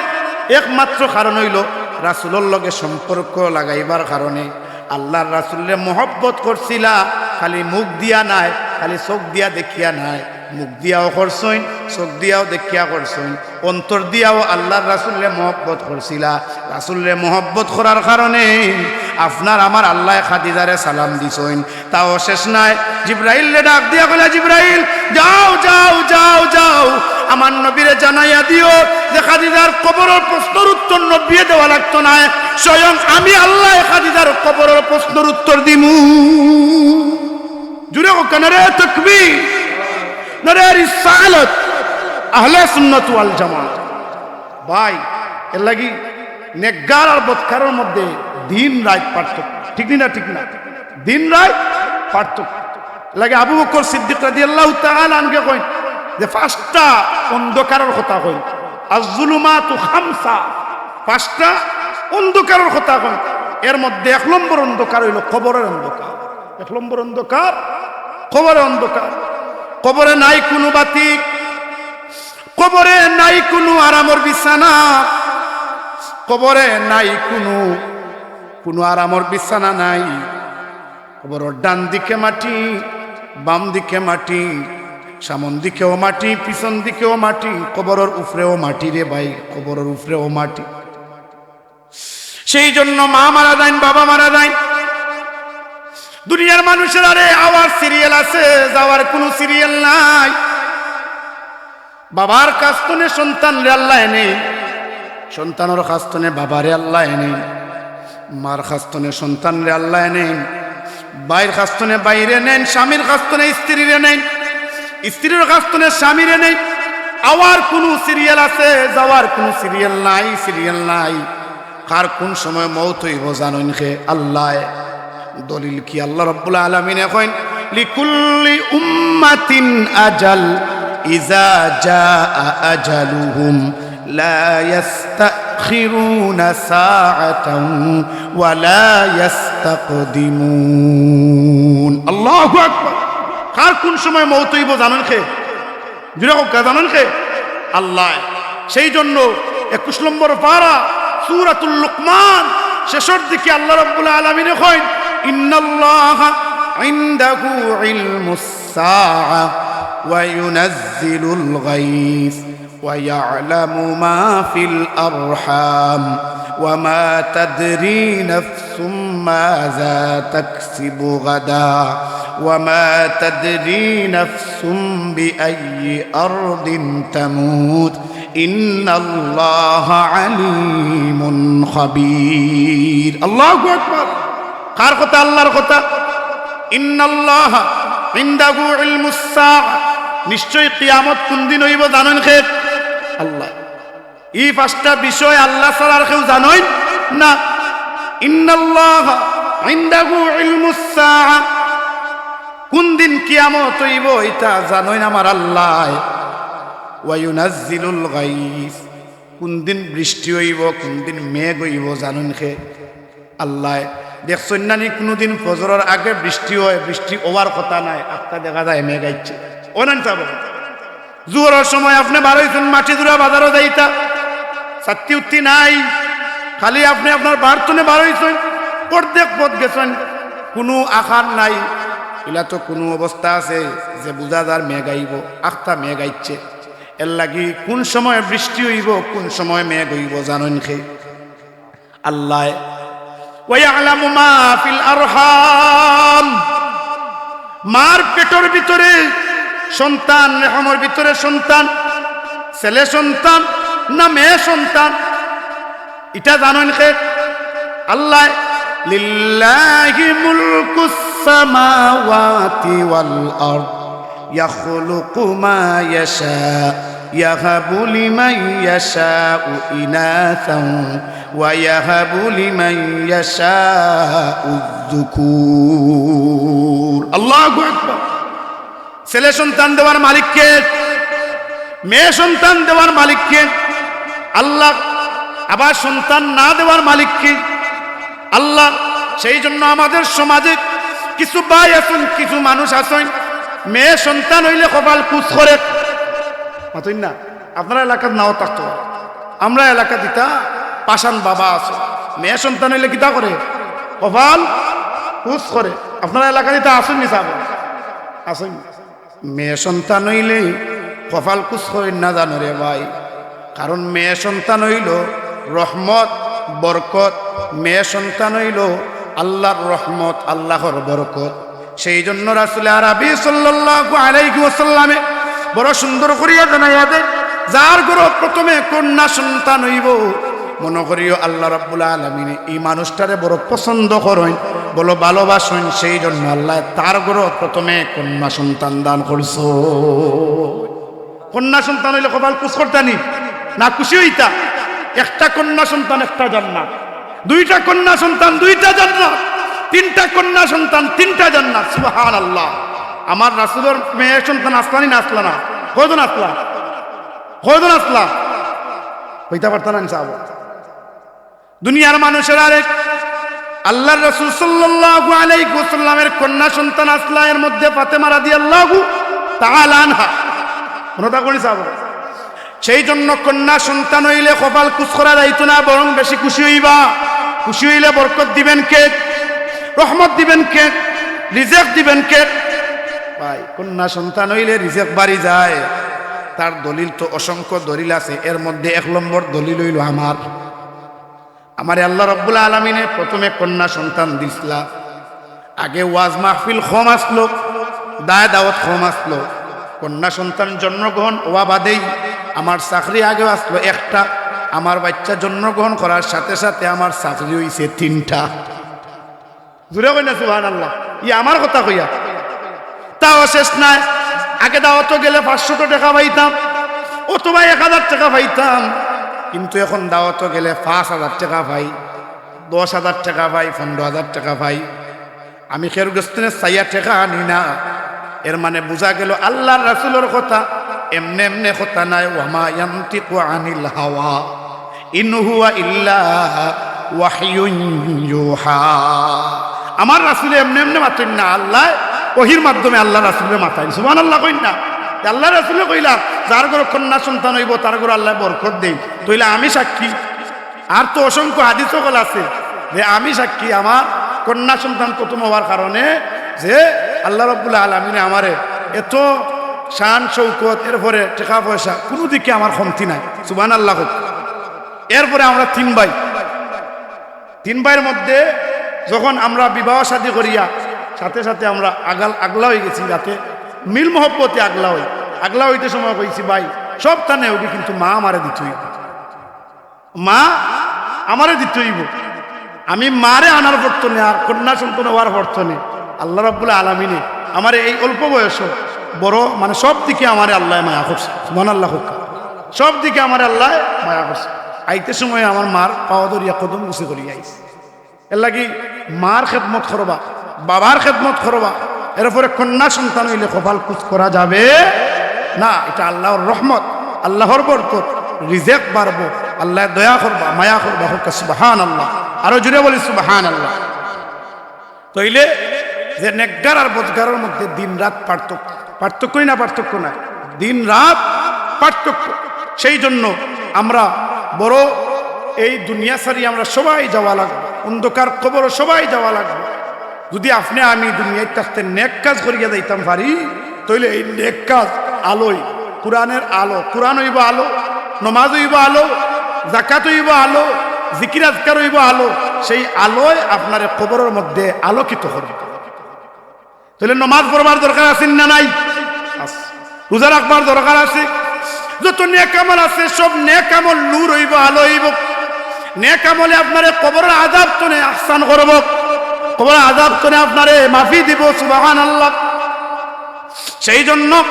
একমাত্র কারণ অইলো রাসুলর লগে সম্পর্ক লাগাইবার কারণে। আল্লার রাসুলরে মহব্বত করছিলা, খালি মুখ দিয়া নায়, খালি চউখ দিয়া দেখিয়া নায়, মুখ দিয়াও করছইন, চউখ দিয়াও দেখিয়া করছইন, অন্তর দিয়াও আল্লার রাসুলরে মহব্বত করছিলা। রাসুলরে মহব্বত করার কারণে আপনার আমার আল্লায় খাদিজারে সালাম দিছইন। তাও শেষ নায়, জিব্রাইলরে ডাক দিয়া কইলা, "জিব্রাইল, যাও, যাও, যাও, যাও, আমার নবীরে জানাইয়া দিও যে খাদিজার কবরর প্রশ্নর উত্তর নবীয়ে দেওয়া লাগতো নায়, স্বয়ং আমি আল্লায় খাদিজার কবরর প্রশ্নর উত্তর দিমু।" জুরে কউক্কা, নারায়ে তাকবীর, নারায়ে রিসালাত, আহলে সুন্নাত ওয়াল জামাত। ভাই, এরলাগি নেককার আর বদকারর মধ্যে দিন রাইত পার্থক্য, ঠিক নি না? ঠিক না? দিন রাইত পার্থক্য। এরলাগি আবু বকর সিদ্দিক রাদিয়াল্লাহু তাআলা আনহুয়ে কইন যে পাঁচটা অন্ধকারর কথা কইন, "আজ-জুলুমাতু খামসা", পাঁচটা অন্ধকারর কথা কইন। এর মধ্যে এক নম্বর অন্ধকার অইলো কবরর অন্ধকার। এক নম্বর অন্ধকার কবরর অন্ধকার। কবরে নাই কুনু বাতি, কবরে নাই কুনু আরামর বিছানা, কবরে নাই কুনু, কুনু আরামর বিছানা নাই। কবরর ডান দিকে মাটি, বাম দিকে মাটি, সামন দিকেও মাটি, পিছন দিকেও মাটি, কবরর উপরেও মাটি রে ভাই, কবরর উপরেও মাটি। সেই জন্য মা মারা যাইন, বাবা মারা যাইন, দুনিয়ার মানুষের আরে আওয়ার সিরিয়াল আছে, যাওয়ার কুনু সিরিয়াল নাই। বাবার কাছ তনে সন্তানরে আল্লায় নেইন, সন্তানর কাছ তনে বাবারে আল্লায় নেইন, মার কাছ তনে সন্তানরে আল্লায় নেইন, ভাইর কাছ তনে ভাইরে নেইন, স্বামীর কাছ তনে স্ত্রীরে নেইন, স্ত্রীর কাছ তনে স্বামীরে নেইন। আওয়ার কুনু সিরিয়াল আছে, যাওয়ার কুনু সিরিয়াল নাই, সিরিয়াল নাই। কার কুন সময় মউত অইবো জানইন কে? আল্লায়। দলিল কি? আল্লাহ রাব্বুল আলামিনে কইন, "লিকুল্লি উম্মাতিন আজাল, ইজা জাআ আজালুহুম, লা ইয়াস্তাখিরুনা সাআতান ওয়া লা ইয়াস্তাকদিমুন।" আল্লাহু আকবার। কার কুন সময় মউত অইবো জানইন কে? জুরে কউক্কা, জানইন কে? আল্লায়। সেই জন্য একুশ নম্বর পারা, সূরাতুল লুকমান, শেষর দিকে আল্লাহ রাব্বুল আলামিনে কইন, "ইন্নাল্লাহা ইনদাহু ইলমুস সাআ ওয়া ইউনাজ্জিলুল গাইস ওয়া ইয়ালামু মা ফিল আরহাম ওয়া মা তাদরি নাফসুম মাযা তাকসিবু গাদা ওয়া মা তাদরি নাফসুম বিআইয়ি আরদিন তামুত, ইন্নাল্লাহা আলিমুন খাবীর।" আল্লাহু আকবার। কার কথা? আল্লাহর কথা। ইন্নাল্লাহা ইনদাহু ইলমুস সাআ, নিশ্চয় কিয়ামত কুন দিন অইবো জানইন কে? আল্লায়। ই পাঁচটা বিষয় আল্লাহ ছাড়া আর কেউ জানইন না। ইন্নাল্লাহা ইনদাহু ইলমুস সাআ, কুন দিন কিয়ামত অইবো ইতা জানইন আমার আল্লায়। ওয়া ইউনাজ্জিলুল গাইস, কোন দিন বৃষ্টি অইবো, কোন দিন মেঘ অইবো জানইন কে? আল্লায়। দেখছইন না নি কুনুদিন ফজরর আগে বৃষ্টি অয়, বৃষ্টি অওয়ার কথা নায়, আখতা দেখা যায় মেঘ আইছে। অয় না নি সাব? জোহরর সময় আপনে বারইছইন মাটিদুরা বাজারো যাইতা, ছাত্তি উত্তি নাই, খালি আপনে আপনার বাড়ি থনে বারইছইন, অর্ধেক পথ গেছইন, কুনু আকার নাই। ইলা তো কুনু অবস্থা আছে যে বুঝা যার মেঘ আইবো, আখতা মেঘ আইছে। এরলাগি কুন সময় বৃষ্টি অইবো, কুন সময় মেঘ অইবো জানইন কে? আল্লায়। ওয়া ইয়ালামু মা ফিল আরহাম, মার পেটর ভিতরে সন্তান, রেহমর ভিতরে সন্তান, ছেলে সন্তান না মেয়ে সন্তান, ইটা জানইন কে? আল্লায়। লিল্লাহি মুলকুস সামাওয়াতি ওয়াল আরদ। يخلق ما يشاء يهب لمن يشاء إناثا ويهب لمن يشاء الذكور. আল্লাহু আকবার. ছেলে সন্তান দেওয়ার মালিক কে? মেয়ে সন্তান দেওয়ার মালিক কে? আল্লাহ. আবার সন্তান না দেওয়ার মালিক কে? আল্লাহ। সেই জন্য আমাদের সমাজে কিছু ভাই আছইন, কিছু মানুষ আছইন, মেয়ে সন্তান অইলে কপাল কুচ করে। মাতইন না, আপনারা এলাকাত নাও থাকতো পারে, আমরা এলাকাত ইতা পাষাণ বাবা আছে, মেয়ে সন্তান অইলে কিতা করে? কপাল কুচ করে। আপনারা এলাকাত ইতা আছইন নি সাব? আছইন নি? মেয়ে সন্তান অইলে কপাল কুচ করইন না জানো রে ভাই, কারণ মেয়ে সন্তান অইলো রহমত, বরকত। মেয়ে সন্তান অইলো আল্লাহর রহমত, আল্লাহর বরকত। সেই জন্য রাসূলে আরবি সাল্লাল্লাহু আলাইহি ওয়াসাল্লামে বড় সুন্দর করিয়া জানাইয়া দেয়, যার ঘরো প্রথমে কন্যা সন্তান অইবো, মনো করিও আল্লাহ রাব্বুল আলামিনে ই মানুষটারে বড় পছন্দ করইন, বড় ভালোবাসইন, সেই জন্য আল্লায় তার ঘরো প্রথমে কন্যা সন্তান দান করছইন। কন্যা সন্তান অইলে কপাল কুচ করতা নি না খুশি অইতা? একটা কন্যা সন্তান একটা জান্নাত, দুইটা কন্যা সন্তান দুইটা জান্নাত, তিনটা কন্যা সন্তান তিনটা জান্নাত। সুবহানাল্লাহ। আমার রাসূলর মেয়ে সন্তান আছলা নি না আছলা না? কয়জন আছলা? কয়জন আছলা? কইতা পারতা না নি সাব? দুনিয়ার মানুষের আরেক আল্লাহর রাসূল সাল্লাল্লাহু আলাইহি ওয়াসাল্লামের কন্যা সন্তান আছলা, এর মধ্যে ফাতেমা রাদিয়াল্লাহু তাআলা আনহা। মনো থাকবো নি সাব? সেই জন্য কন্যা সন্তান অইলে কপাল কুচ করা যাইতো না, বরং বেশি খুশি অইবা। খুশি অইলে বরকত দিবেন কে? রহমত দিবেন কে? রিজেক দিবেন কে? ভাই, কন্যা সন্তান অইলে রিজেক বাড়ি যায়। তার দলিল তো অসংখ্য দলিল আছে, এর মধ্যে এক নম্বর দলিল অইলো আমার আমারে আল্লাহ রাব্বুল আলামিনে প্রথমে কন্যা সন্তান দিছলা। আগে ওয়াজ মাহফিল কম আছলো, দায় দাওয়াত কম আছলো। কন্যা সন্তান জন্মগ্রহণ অওয়া বাদেই আমার চাকরি আগে আছলো একটা, আমার বাইচ্চা জন্মগ্রহণ করার সাথে সাথে আমার চাকরি অইছে তিনটা। জোরে কইন না সুবহানাল্লাহ। ই আমার কথা কইয়ার। তাও শেষ নায়, আগে দাওয়াতো গেলে পাঁচশত টেকা পাইতাম, অথবা এক হাজার টেকা পাইতাম, কিন্তু এখন দাওয়াতো গেলে পাঁচ হাজার টেকা পাই, দশ হাজার টেকা পাই, পনরো হাজার টেকা পাই। আমি কেউর গেছ থনে চাইয়া টেকা আনি না। এর মানে বুঝা গেলো আল্লাহর রাসূলর কথা এমনে এমনে কথা নায়। ওয়া মা ইয়ানতিকু আনিল হাওয়া, ইন হুয়া ইল্লা ওয়াহয়ুন ইউহা। আমার রাসূলে এমনে এমনে মাতইন না, আল্লায় ওহীর মাধ্যমে আল্লাহর রাসূলরে মাতাইন। সুবহানাল্লাহ কইন না। আল্লাহর রাসূলে কইলা, যার ঘরো কন্যা সন্তান অইবো, তার ঘরো আল্লায় বরকত দেইন। তইলে আমি সাক্ষী, আর তো অসংখ্য হাদিস অকল আছে যে আমি সাক্ষী, আমার কন্যা সন্তান প্রথম অওয়ার কারণে যে আল্লাহ রাব্বুল আলামিনে আমারে এত শান শৌকত, এরপরে টেকা পয়সা, কুনু দিকে আমার কমতি নাই। সুবহানাল্লাহ কউক্কা। এরপরে আমরা তিন ভাই, তিন ভাইর মধ্যে যখন আমরা বিবাহ শাদী করিয়া সাথে সাথে আমরা আগাল-, আগলা অইগেছি, যাতে মিল মহব্বতে আগলা অই। আগলা অইতে সময় কইছি, ভাই, সব থানে অইবো, কিন্তু মা আমারে দিতে অইবো। মা আমারে দিতে অইবো। আমি মারে আনার পর থনে আর কন্যা সন্তান অওয়ার পর থনে আল্লাহ রাব্বুল আলামিনে আমারে এই অল্প বয়সো বড়, মানে, সব দিকে আমারে আল্লায় মায়া করছে। সুবহানাল্লাহ কউক্কা। সব দিকে আমারে আল্লায় মায়া করছে। আইতে সময় আমার মার পাও ধরিয়া কদম বুসি করিয়া আইছি। এরলাগি মার খেদমত করবা, বাবার খেদমত করবা, এরপরে কন্যা সন্তান অইলে কপাল কুচ করা যাবে না। ইটা আল্লাহর রহমত, আল্লাহর বরকত, রিজেক বাড়বো, আল্লায় দয়া করবা, মায়া করবা। কউক্কা সুবহানাল্লাহ, আরো জুরে বলি সুবহানাল্লাহ। তাইলে যে নেককার আর বদকারর মধ্যে দিন রাত পার্থক্য, পার্থক্যই না, পার্থক্য নাই, দিন রাত পার্থক্য। সেই জন্য আমরা বড়, এই দুনিয়া ছাড়ি আমরা সবাই যাওয়া লাগবো, অন্ধকার কবরো সবাই যাওয়া লাগবো। যদি আপনে আমি দুনিয়াত থাকতে নেক কাজ করিয়া যাইতাম পারি, তাইলে এই নেক কাজ আলোয়, কোরআনের আলো, কোরআন অইবো আলো, নমাজ অইবো আলো, জাকাত অইবো আলো, জিকির আজকার অইবো আলো, সেই আলোয় আপনারে কবরর মধ্যে আলোকিত করবো। তাইলে নমাজ পড়বার দরকার আছে না নাই? আছে। রোজা রাখবার দরকার আছে। যত নেক আমল আছে, সব নেক আমল নূর অইবো, আলো অইবো। নেক আমলে আপনারে কবরর আযাব তনে আহসান করবো, কবরর আযাব তনে আপনারে মাফি দিবো। সুবহানাল্লাহ। সেই জন্য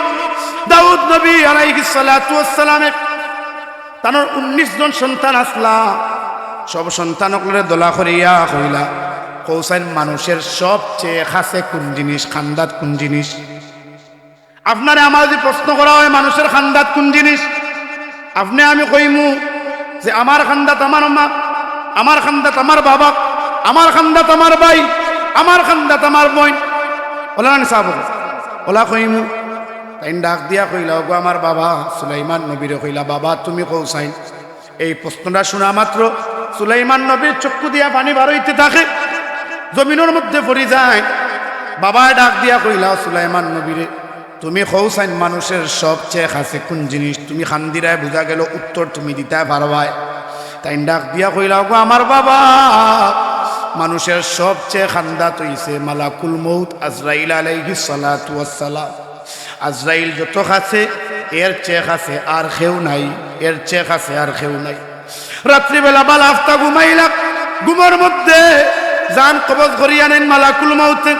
দাউদ নবী আলাইহিস সালাতু ওয়াস সালামে তানর উনিশ জন সন্তান আছলা, সব সন্তান অকলরে দলা করিয়া কইলা, কউছাইন মানুষের সবচেয়ে কাছে কুন জিনিস, কান্দাত কুন জিনিস? আপনারে আমারে যদি প্রশ্ন করা হয়, মানুষের কান্দাত কুন জিনিস, আপনে আমি কইমু যে আমার কান্দাত আমার মা, আমার কান্দাত আমার বাবা, আমার কান্দাত আমার ভাই, আমার কান্দাত আমার বইন। অলা নানি সাব? অলা কইমু। তাইন ডাক দিয়া কইলা, ওগো আমার বাবা, সুলাইমান নবীরে কইলা, বাবা, তুমি কউছাইন। এই প্রশ্নটা শুনা মাত্র সুলাইমান নবীর চক্ষু দিয়া পানি বার অইতে থাকে, জমিনর মধ্যে পড়ি যায়। বাবায় ডাক দিয়া কইলা, ও সুলাইমান নবীরে, তুমি কউছাইন মানুষের সবচেয়ে কাছে কুন জিনিস? তুমি কান্দিরায়, বুঝা গেল উত্তর তুমি দিতায় পারবায়। তাইন ডাক দিয়া কইলা, ওগো আমার বাবা, মানুষের সবচেয়ে কান্দাত অইছে মালাকুল মউত আজরাইল আলাইহিস সালাতু ওয়াস সালাম। আজরাইল যত কাছে, এর চেয়ে কাছে আর কেউ নাই, এর চেয়ে কাছে আর কেউ নাই। রাত্রিবেলা বালা আফতা ঘুমাইলা, ঘুমর মধ্যে জান কবজ করিয়া নেইন মালাকুল মউতে।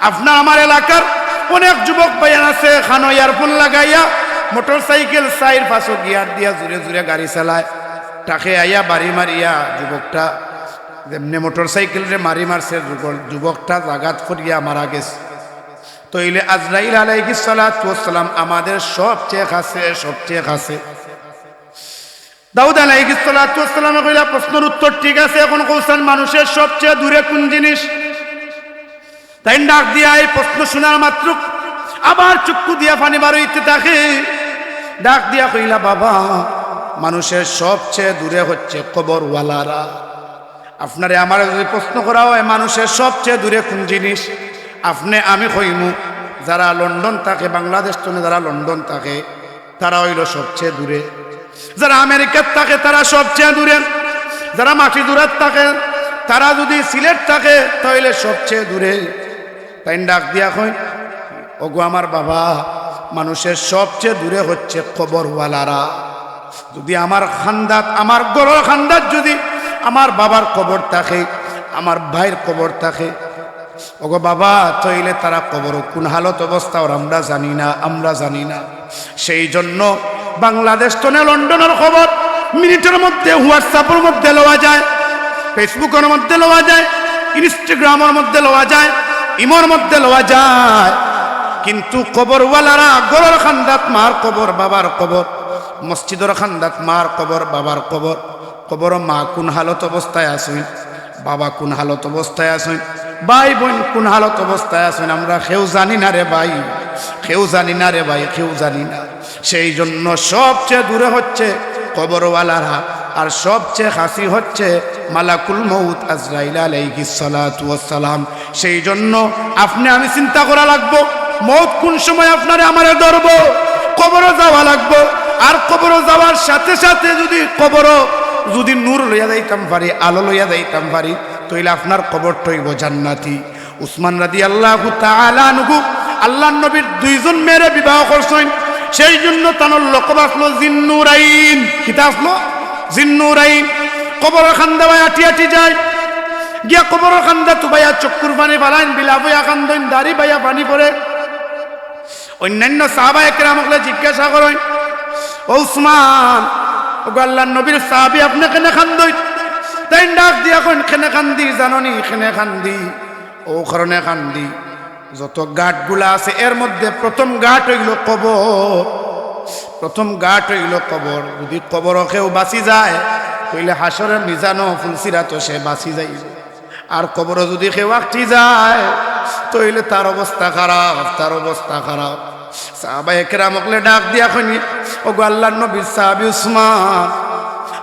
আপনার আমার এলাকার অনেক যুবক ভাইয়ান আছে, কানো ইয়ারফোন লাগাইয়া মোটরসাইকেল চাইর পাঁচো গিয়ার দিয়া জুরে জুরে গাড়ি চালায়। ট্রাকে আইয়া বাড়ি মারিয়া যুবকটা, যেমনে মোটরসাইকেলরে মারি মারছে, যুবক-, যুবকটা জাগাত পড়িয়া মারা গেছে। তাইলে আজরাইল আলাইহিস সালাতু ওয়াস সালাম আমাদের সবচেয়ে কাছে, সবচেয়ে কাছে। দাউদ আলাইহিস সালাতু ওয়াস সালামে কইলা, প্রশ্নর উত্তর ঠিক আছে, এখন কউছাইন মানুষের সবচেয়ে দূরে কুন জিনিস? তাইন ডাক দিয়া এই প্রশ্ন শুনার মাত্র আবার চক্ষু দিয়া পানি বার অইতে থাকে। ডাক দিয়া কইলা, বাবা, মানুষের সবচেয়ে দূরে হচ্ছে কবরওয়ালারা। আপনারে আমারে যদি প্রশ্ন করা হয়, মানুষের সবচেয়ে দূরে কুন জিনিস, আপনে আমি কইমু, যারা লন্ডন থাকে, বাংলাদেশ তনে যারা লন্ডন থাকে, তারা অইলো সবচেয়ে দূরে। যারা আমেরিকাত থাকে, তারা সবচেয়ে দূরে। যারা মাটিজুরাত থাকে, তারা যদি সিলেট থাকে, তাইলে সবচেয়ে দূরে। তাইন ডাক দিয়া কইন, ওগো আমার বাবা, মানুষের সবচেয়ে দূরে হচ্ছে কবরওয়ালারা। যদি আমার কান্দাত, আমার ঘরর কান্দাত যদি আমার বাবার কবর থাকে, আমার ভাইর কবর থাকে, ওগো বাবা, তাইলে তারা কবরো কুন হালত অবস্থা অর আমরা জানি না, আমরা জানি না। সেই জন্য বাংলাদেশ তনে লন্ডনর খবর মিনিটর মধ্যে WhatsApp-র মধ্যে লওয়া যায়, Facebook-র মধ্যে লওয়া যায়, Instagram-র মধ্যে লওয়া যায়, ইমোর মধ্যে লওয়া যায়। কিন্তু কবরওয়ালারা ঘরর কান্দাত মার কবর, বাবার কবর, মসজিদর কান্দাত মার কবর, বাবার কবর, কবরো মা কুন হালত অবস্থায় আছইন, বাবা কুন হালত অবস্থায় আছইন, ভাই বইন কুন হালত অবস্থায় আছইন, আমরা কেউ জানি না রে ভাই, কেউ জানি না রে ভাই, কেউ জানি না। সেই জন্য সবচেয়ে দূরে হচ্ছে কবরওয়ালারা, আর সবচেয়ে কাছে হচ্ছে মালাকুল মউত আজরাইল আলাইহিস সালাতু ওয়াস সালাম। সেই জন্য আপনে আমি চিন্তা করা লাগবো, মউত কুন সময় আপনারে আমারে ধরবো, কবরো যাওয়া লাগবো। আর কবরো যাওয়ার সাথে সাথে যদি কবরো যদি নূর লইয়া যাইতাম পারি, আলো লইয়া যাইতাম পারি, তাইলে আপনার কবরটা অইবো জান্নাতি। উসমান রাদিয়াল্লাহু তাআলা আনহু আল্লাহর নবীর দুইজন মেয়েরে বিবাহ করছইন, সেই জন্য তানর লকব আছলো জিন্নুরাইন। কিতা আছলো? জিন্নুরাইন। কবরর কান্দা বায় আটি আটি যায়, গিয়া কবরর কান্দা তুবাইয়া চক্ষুর পানি ফালাইন, বিলাপ অইয়া কান্দইন, দাড়ি বাইয়া পানি পড়ে। অন্যান্য সাহাবা একরাম অকলে জিজ্ঞাসা করইন, "ও উসমান, ওগো আল্লাহর নবীর সাহাবী, আপনে কেনে কান্দইন?" তাইন ডাক দিয়া কইন, "কেনে কান্দি জানো নি? কেনে কান্দি? অউ কারণে কান্দি, যত ঘাটগুলা আছে এর মধ্যে প্রথম ঘাট অইলো কবর।" প্রথম ঘাট অইলো কবর। যুদি কবরো কেউ বাচি যায়, অইলে হাশরর মিজানো ফুলসিরাতো সে বাচি যাইবো। আর কবরো যুদি কেউ আটকি যায়, তে অইলে তার অবস্থা খারাপ, তার অবস্থা খারাপ। সাহাবায়ে কেরাম অকলে ডাক দিয়া কইন, "ওগো আল্লার নবীর সাহাবী উসমান,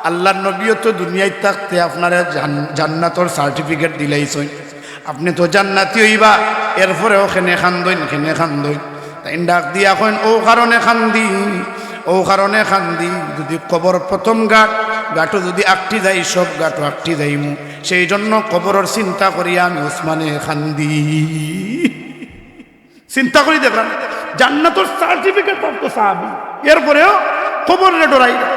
আল্লার নবীও তো দুনিয়াত থাকতে আপনারে জান-, জান্নাতর certificate দিলাইছইন।" আপনে তো জান্নাতি অইবা, এরপরেও কেনে কান্দইন, কেনে কান্দইন। তাইন ডাক দিয়া কইন, "অউ কারণে কান্দি, অউ কারণে কান্দি, যুদি কবর প্রথম ঘাট, ঘাটো যুদি আটকি যাই, সব ঘাটো আটকি যাইমু, সেই জন্য কবরর চিন্তা করিয়া আমি উসমানে কান্দি।" চিন্তা করি দেখলাম, জান্নাতর certificate প্রাপ্ত সাহাবী, এরপরেও কবররে ডরাই না।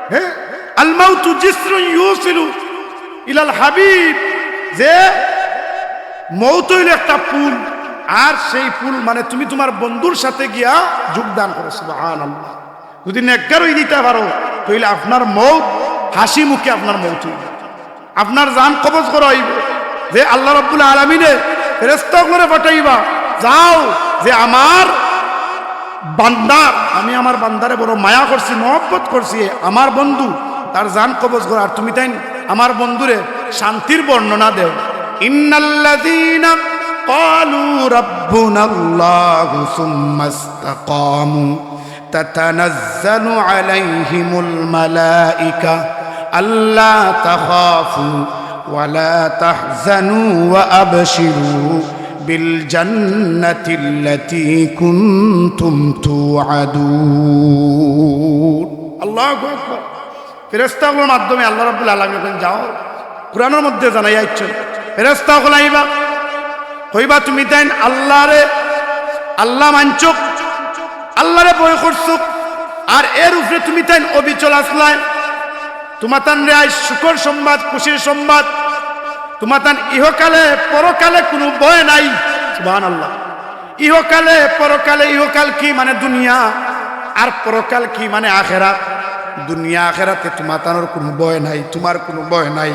হ্যাঁ, আল মাউতু জিসরুন ইউসিলু ইলাল হাবিব, যে মউত অইলো একটা পুল, আর সেই পুল মানে তুমি তুমার বন্ধুর সাথে গিয়া যোগদান করো। সুবহানাল্লাহ। যুদি নেককার অই দিতা পারো, তে অইলে আপনার মউত হাসি মুখে আপনার মউত অইবো। আপনার জান কবজ করা অইবো। যে আল্লাহ রাব্বুল আলামিনে ফেরেশতা অকলরে পাঠাইবা, "যাও, যে আমার বান্দার, আমি আমার বান্দারে বড় মায়া করছি, মহব্বত করছি, আমার বন্ধু, তার জান কবজ করার, তুমি তাইন আমার বন্ধুরে শান্তির বর্ণনা দেও।" ইন্নাল্লাযীনা ক্বালু রাব্বুনাল্লাহু সুম্মাস্তাকামু تتنزل عليهم الملائكة ألا تخافوا ولا تحزنوا وأبشروا بالجنة التي كنتم توعدون. আল্লাহু আকবার। ফেরেশতা অকলর মাধ্যমে আল্লাহ রাব্বুল আলামিন কইন, "যাও।" কুরআনর মধ্যে জানাইয়া আইছইন, ফেরেশতা অকল আইবা, কইবা, "তুমি তাইন আল্লাহরে, আল্লাহ মানছো, আল্লাহরে ভয় করছো, আর এর উপরে তুমি তাইন অবিচল আছলায়। তুমাতানরে আইজ সুখর সংবাদ, খুশির সংবাদ, তুমাতান ইহকালে পরকালে কুনু ভয় নাই।" সুবহানাল্লাহ। ইহকালে, পরকালে, ইহকাল কি মানে দুনিয়া, আর পরকাল কি মানে আখেরাত। দুনিয়া আখেরাতে তুমাতানর কুনু ভয় নাই, তুমার কুনু ভয় নাই।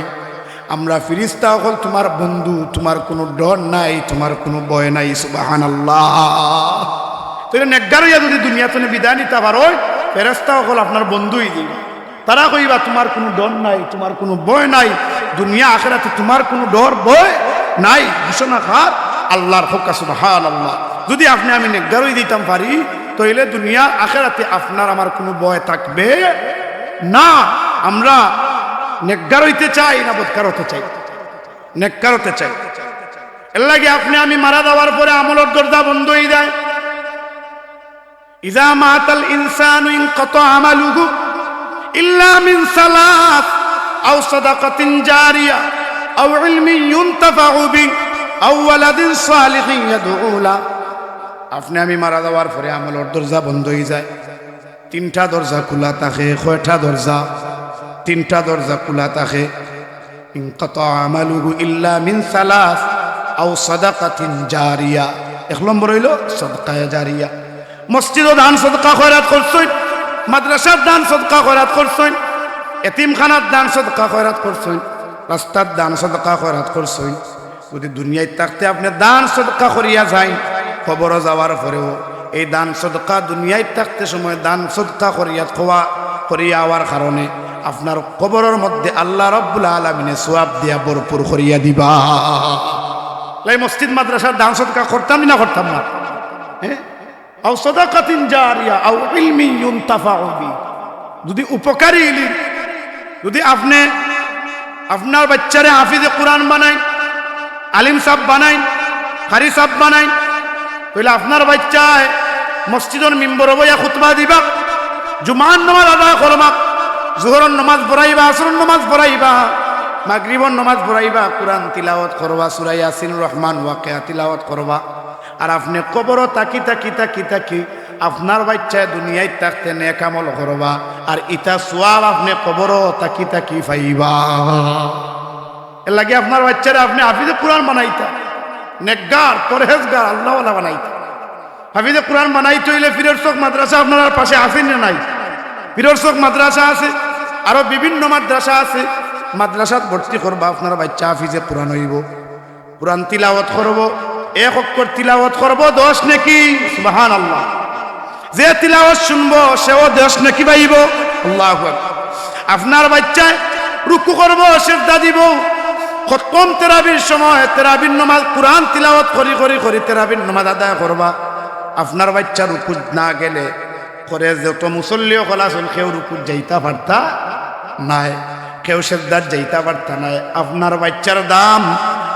আমরা ফিরিস্তা অকল তুমার বন্ধু, তুমার কুনু ডর নাই, তুমার কুনু ভয় নাই। সুবহানাল্লাহ। তে নেককার অইয়া যুদি দুনিয়া থনে বিদায় নিতা পারো, ফেরেশতা অকল আপনার বন্ধু অই যাইবা। তারা কইবা, "তুমার কুনু ডর নাই, তুমার কুনু ভয় নাই, দুনিয়া আখেরাতে তুমার কুনু ডর ভয় নাই।" ঘোষণা কার? আল্লাহর। কউক্কা সুবহানাল্লাহ। যুদি আপনে আমি নেককার অই দিতাম পারি, তে অইলে দুনিয়া আখেরাতে আপনার আমার কুনু ভয় থাকবে না। আমরা নেককার অইতে চাই না বদকার অইতে চাই? নেককার অইতে চাই। এরলাগি আপনে আমি মারা যাওয়ার পরে আমলর দরজা বন্ধ অই যায়। إذا مات الإنسان انقطع عمله إلا من ثلاث، أو صدقة جارية، أو علم ينتفع به، أو ولد صالح يدعو له। আপনে আমি মারা যাওয়ার পরে আমলর দরজা বন্ধ অই যায়। তিনটা দরজা খুলা থাকে। কয়টা দরজা? তিনটা দরজা খুলা থাকে। انقطع عمله إلا من ثلاث أو صدقة جارية। এক নম্বর অইলো সদকায়ে জারিয়া। মসজিদো দান সদকা খয়রাত করছইন, মাদ্রাসার দান সদকা খয়রাত করছইন, এতিমখানার দান সদকা খয়রাত করছইন, রাস্তার দান সদকা খয়রাত করছইন। যুদি দুনিয়াত থাকতে আপনে দান সদকা করিয়া যাইন, কবরো যাওয়ার পরেও এই দান সদকা দুনিয়াত থাকতে সময় দান সদকা করিয়া খোয়া, করিয়া আওয়ার কারণে আপনার কবরর মধ্যে আল্লাহ রাব্বুল আলামিনে সওয়াব দিয়া ভরপুর করিয়া দিবা। লাই মসজিদ মাদ্রাসার দান সদকা করতাম না, করতাম না? হ্যাঁ? أو صدقة جارية أو علم ينتفع به। যুদি উপকারী ইলিম, যুদি আপনে আপনার বাইচ্চারে হাফিজে কুরআন বানাইন, আলিম সাব বানাইন, কারি সাব বানাইন, তে অইলে আপনার বাইচ্চায় মসজিদর মিম্বরো বইয়া খুতবা দিবা, জুমার নামাজ আদায় করবা, জোহরর নামাজ পড়াইবা, আসরর নামাজ পড়াইবা, মাগরিবর নামাজ পড়াইবা, কুরআন তিলাওয়াত করবা, সূরা ইয়াসিন, রহমান, ওয়াকিয়া তিলাওয়াত করবা। আর আপনে কবরো থাকি, থাকি, থাকি, থাকি আপনার বাইচ্চায় দুনিয়াত থাকতে নেক আমল করবা, আর ইতা সওয়াব আপনে কবরো থাকি থাকি পাইবা। এরলাগি আপনার বাইচ্চারে আপনে হাফিজে কুরআন বানাইতা, নেককার, পরহেজগার, আল্লাহওয়ালা বানাইতা। হাফিজে কুরআন বানাইতে অইলে পীরর চক মাদ্রাসা আপনার পাশে আছে না নাই? পীরর চক মাদ্রাসা আছে, আরো বিভিন্ন মাদ্রাসা আছে, মাদ্রাসাত ভর্তি করবা, আপনার বাইচ্চা হাফিজে কুরআন অইবো। কুরআন তিলাওয়াত করবো, এক অক্ষর তিলাওয়াত করবো, দশ নেকি। সুবহানাল্লাহ। যে তিলাওয়াত শুনবো, সেও দশ নেকি পাইবো। আল্লাহু আকবার। আপনার বাচ্চায় রুকু করবো, সেজদা দিবো। খতম তেরাবির সময়, তেরাবির নমাজ, কুরআন তিলাওয়াত করি, করি, করি তেরাবির নমাজ আদায় করবা। আপনার বাচ্চা রুকুত না গেলে, করে যত মুসল্লি অকল আছইন, কেউ রুকুত যাইতা পারতা নায়, কেউ সেজদাত যাইতা পারতা নায়। আপনার বাচ্চার দাম,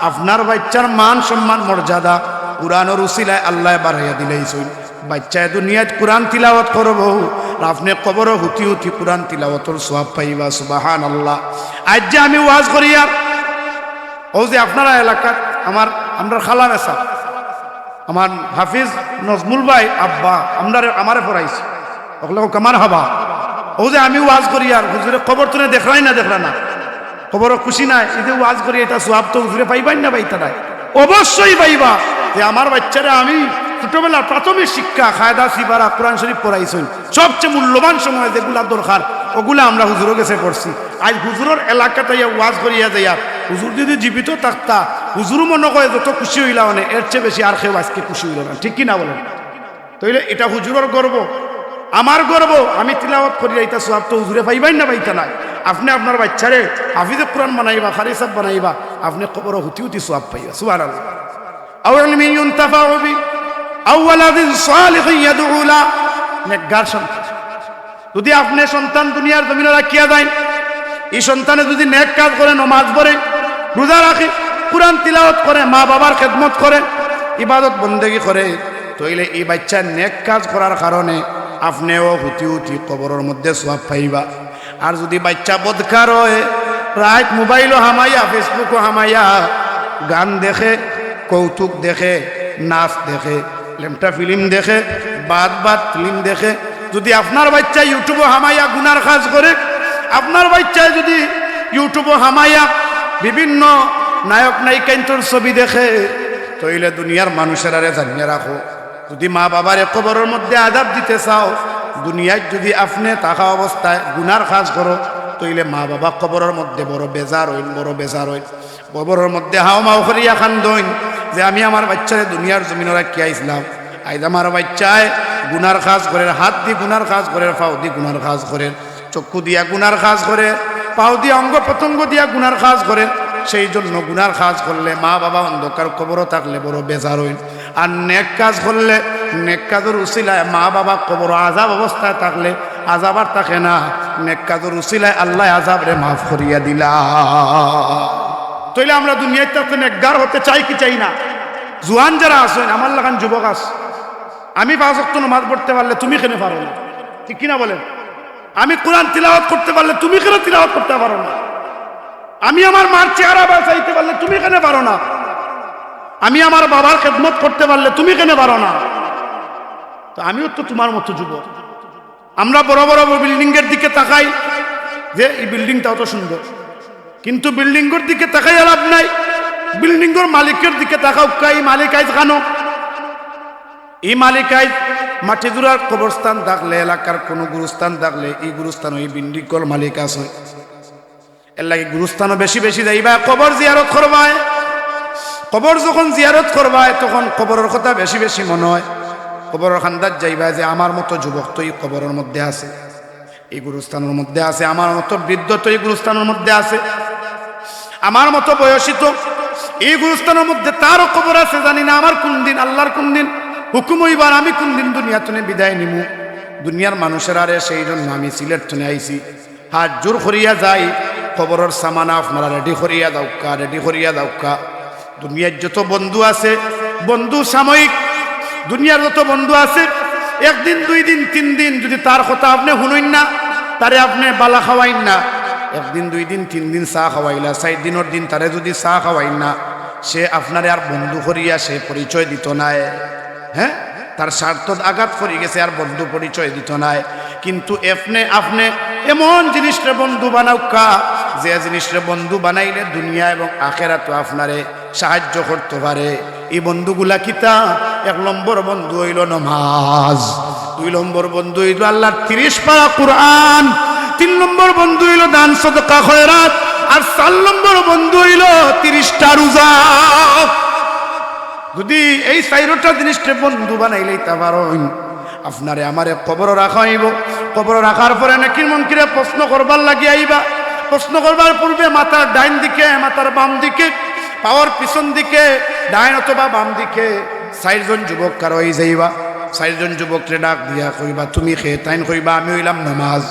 আপনার বাচ্চার মান সম্মান মর্যাদা কুরআনর উসিলায় আল্লায় বাড়াইয়া দিলাইছইন। বাচ্চায় দুনিয়াত কুরআন তিলাওয়াত করবো, আর আপনে কবরো হুতি হুতি কুরআন তিলাওয়াতর সওয়াব পাইবা। সুবহানাল্লাহ। আইজ যে আমি ওয়াজ করিয়ার, অউ যে আপনারা এলাকাত আমার, আমরার খালা মেসাব, আমার হাফিজ নজমুল ভাই আব্বা, আমরারে, আমারে পড়াইছে। অকলে কউক্কা মারহাবা। অউ যে আমি ওয়াজ করিয়ার, হুজুরে কবর তনে দেখরায় না, দেখরা না? কবরো খুশি নায়? এই যে ওয়াজ করি, ইটা সওয়াব তো হুজুরে পাইবায় না পাইতা নায়? অবশ্যই পাইবা। যে আমার বাচ্চারে আমি ছোটবেলার প্রাথমিক শিক্ষা, কায়দা, সিপারা, কুরআন শরীফ পড়াইছইন, সবচেয়ে মূল্যবান সময় যেগুলা দরকার, অগুলা আমরা হুজুরর গেছে পড়ছি। আইজ হুজুরর এলাকাত আইয়া ওয়াজ করিয়া যাইয়ার, হুজুর যদি জীবিত থাকতা, হুজুরও মনো কয় যত খুশি অইলা অনে, এর চেয়ে বেশি আর কেউ আইজকে খুশি অইলো না। ঠিক কি না বলেন? তাইলে ইটা হুজুরর গর্ব, আমার গর্ব। আমি তিলাওয়াত করিয়ার, ইটা সওয়াব তো হুজুরে পাইবায় না পাইতা নায়? আপনে আপনার বাচ্চারে হাফিজে কুরআন বানাইবা, কারি সাব বানাইবা, আপনে কবরো হুতি হুতি সওয়াব পাইবা। সুবহানাল্লাহ। আও ইলমিন ইউনতাফাউ বি, আও ওয়ালাদিন সালিহিন ইয়াদউ লা। নেককার সন্তান। যদি আপনে সন্তান দুনিয়ার জমিনো রাখিয়া যাইন, ই সন্তানে যদি নেক কাজ করে, নমাজ পড়ে, রোজা রাখে, কুরআন তিলাওয়াত করে, মা-বাবার খেদমত করে, ইবাদত বন্দেগি করে, তাইলে ই বাচ্চার নেক কাজ করার কারণে আপনেও হুতি হুতি কবরর মধ্যে সওয়াব পাইবা। আর যদি বাচ্চা বদকার অয়, রাইত মোবাইলো হামাইয়া, Facebook-ও হামাইয়া, গান দেখে, কৌতুক দেখে, নাচ দেখে, লেমটা ফিল্ম দেখে, বাদ বাদ ফিল্ম দেখে, যদি আপনার বাচ্চা YouTube-ও হামাইয়া গুনার কাজ করে, আপনার বাচ্চায় যদি YouTube-ও হামাইয়া বিভিন্ন নায়ক নায়িকাইন্তর ছবি দেখে, তাইলে দুনিয়ার মানুষেরারে জানিয়া রাখো, যদি মা-বাবারে কবরর মধ্যে আযাব দিতে চাও, দুনিয়াত যদি আপনে থাকা অবস্থায় গুনার কাজ করো, তাইলে মা-বাবা কবরর মধ্যে বড় বেজার অইন, বড় বেজার অইন। কবরর মধ্যে হাউমাউ করিয়া কান্দইন যে, "আমি আমার বাচ্চারে দুনিয়ার জমিনো রাখিয়া আইছলাম, আইজ আমার বাচ্চায় গুনার কাজ করের, হাত দি গুনার কাজ করের, পাও দি গুনার কাজ করের, চক্ষু দিয়া গুনার কাজ করের, পাও দিয়া অঙ্গ প্রত্যঙ্গ দিয়া গুনার কাজ করের।" সেই জন্য গুনার কাজ করলে মা-বাবা অন্ধকার কবরো থাকলে বড় বেজার অইন। আর নেক কাজ করলে, নেক কাজর উসিলায় মা-বাবা কবরো আযাব অবস্থায় থাকলে আযাব আর থাকে না, নেক কাজর উসিলায় আল্লায় আযাবরে মাফ করিয়া দিলা। তাইলে আমরা দুনিয়াত থাকতে নেককার হতে চাই কি চাই না? জুয়ান যারা আছইন, আমার লাখান যুবক আছ, আমি পাঁচ ওয়াক্ত নমাজ পড়তে পারলে তুমি কেনে পারো না? ঠিক কি না বলেন? আমি কুরআন তিলাওয়াত করতে পারলে তুমি কেনে তিলাওয়াত করতে পারো না? আমি আমার মার চেহারা বায় চাইতে পারলে তুমি কেনে পারো না? আমি আমার বাবার খেদমত করতে পারলে তুমি কেনে পারো না? তো আমিও তো তুমার মতো যুবক। আমরা বড় বড় বিল্ডিংয়ের দিকে তাকাই যে ই বিল্ডিংটা অত সুন্দর, কিন্তু বিল্ডিংয়ের দিকে তাকাইয়া লাভ নাই। বিল্ডিংয়ের মালিকের দিকে তাকাউক্কা, ই মালিক আইজ কানো? ই মালিক আইজ মাটিজুরার কবরস্থান থাকলে, এলাকার কুনু গুরুস্থান থাকলে, ই গুরুস্থানো ই বিল্ডিংর মালিক আছে। এরলাগি গুরুস্থানো বেশি বেশি যাইবায়, কবর জিয়ারত করবায়। কবর যখন জিয়ারত করবায়, তখন কবরর কথা বেশি বেশি মনো অয়। কবরর কান্দাত যাইবায় যে আমার মতো যুবক তো ই কবরর মধ্যে আছে, ই গুরুস্থানর মধ্যে আছে, আমার মতো বৃদ্ধ তো ই গুরুস্থানর মধ্যে আছে, আমার মতো বয়সী তো ই গুরুস্থানর মধ্যে তারও কবর আছে। জানি না আমার কুনদিন, আল্লার কুনদিন হুকুম অইবার, আমি কুনদিন দুনিয়া তনে বিদায় নিমু। দুনিয়ার মানুষেরারে, সেই জন্য আমি সিলেট তনে আইছি। হাত জোর করিয়া যাই, কবরর সামানা আপনারা রেডি করিয়া যাউক্কা, রেডি করিয়া যাউক্কা। দুনিয়ার যত বন্ধু আছে, বন্ধু সাময়িক। দুনিয়ার যত বন্ধু আছে, একদিন, দুই দিন, তিন দিন যদি তার কথা আপনে হুনইন না, তারে আপনে বালা খাওয়াইন না, একদিন, দুই দিন, তিন দিন চা খাওয়াইলা, চাইর দিনর দিন তারে যদি চা খাওয়াইন না, সে আপনারে আর বন্ধু করিয়া সে পরিচয় দিতো নায়। হ্যাঁ, তার স্বার্থত আঘাত পড়ি গেছে, আর বন্ধু পরিচয় দিতো নায়। কিন্তু এফনে আফনে এমন জিনিসরে বন্ধু বানাউক্কা, যে জিনিসরে বন্ধু বানাইলে দুনিয়া এবং আখেরাতো আপনারে সাহায্য করতো পারে। ই বন্ধুগুলা কিতা? এক নম্বর বন্ধু অইলো নমাজ, দুই নম্বর বন্ধু অইলো আল্লার তিরিশ পারা কুরআন, তিন নম্বর বন্ধু অইলো দান সদকা খয়রাত, আর চার নম্বর বন্ধু অইলো তিরিশটা রোজা। যদি এই চাইরোটা জিনিসরে বন্ধু বানাইলাইতা পারইন, আপনারে আমারে কবরো রাখা অইবো। কবরো রাখার পরে নাকির মুনকিরে প্রশ্ন করবার লাগি আইবা। প্রশ্ন করবার পূর্বে মাথার ডাইন দিকে, মাথার বাম দিকে, পাওর পিছন দিকে, ডাইন অথবা বাম দিকে চাইরজন যুবক খাড়া অই যাইবা। চাইরজন যুবকরে ডাক দিয়া কইবা, "তুমি কে?" তাইন কইবা, "আমি অইলাম নমাজ।"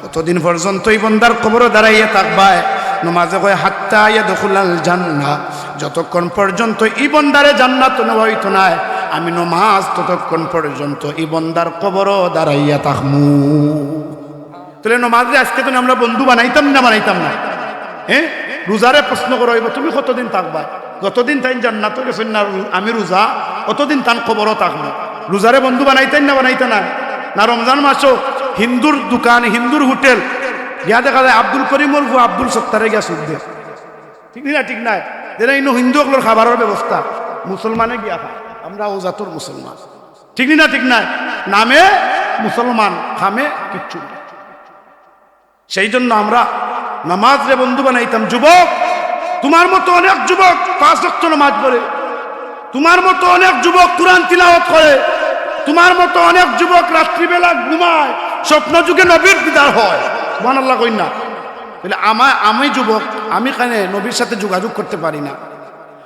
কতদিন পর্যন্ত ই বন্দার কবরো দাঁড়াইয়া থাকবায়? নমাজে কয়, "হাত্তা ইয়াদখুলাল জান্নাহ।" যতক্ষণ পর্যন্ত ই বন্দারে জান্নাতো নেওয়া অইতো নায়, আমি নমাজ ততক্ষণ পর্যন্ত ই বন্দার কবরো দাঁড়াইয়া থাকমু। তাইলে নমাজরে আইজকে থনে আমরা বন্ধু বানাইতাম না, বানাইতাম না? হ্যাঁ, রোজারে প্রশ্ন করা অইবো, "তুমি কতদিন থাকবায়?" যতদিন তাইন জান্নাতো গেছইন না, রু-, আমি রোজা, অতদিন তান কবরো থাকমু। রোজারে বন্ধু বানাইতাম না, বানাইতাম না? না রমজান মাসো হিন্দুর দোকান, হিন্দুর হোটেল, গিয়া দেখা যায় আব্দুল করিমর পুয়া আব্দুল সত্তারে গিয়া সুদ দেয়। ঠিক নি না? ঠিক নায়? যেরা ইনো হিন্দু অকলর খাবারর ব্যবস্থা, মুসলমানে গিয়া খায়। আমরা অউ জাতর মুসলমান। ঠিক নি না? ঠিক নায়? নামে মুসলমান, কামে কিচ্ছু না। সেই জন্য আমরা নমাজরে বন্ধু বানাইতাম। যুবক, তুমার মতো অনেক যুবক পাঁচ ওয়াক্ত নমাজ পড়ে, তুমার মতো অনেক যুবক কোরআন তিলাওয়াত করে, তুমার মতো অনেক যুবক রাত্রিবেলা ঘুমায়, স্বপ্ন যুগে নবীর দিদার হয়। সুবহানাল্লাহ কইন না। তাইলে আমা-, আমি যুবক, আমি কেনে নবীর সাথে যোগাযোগ করতে পারি না?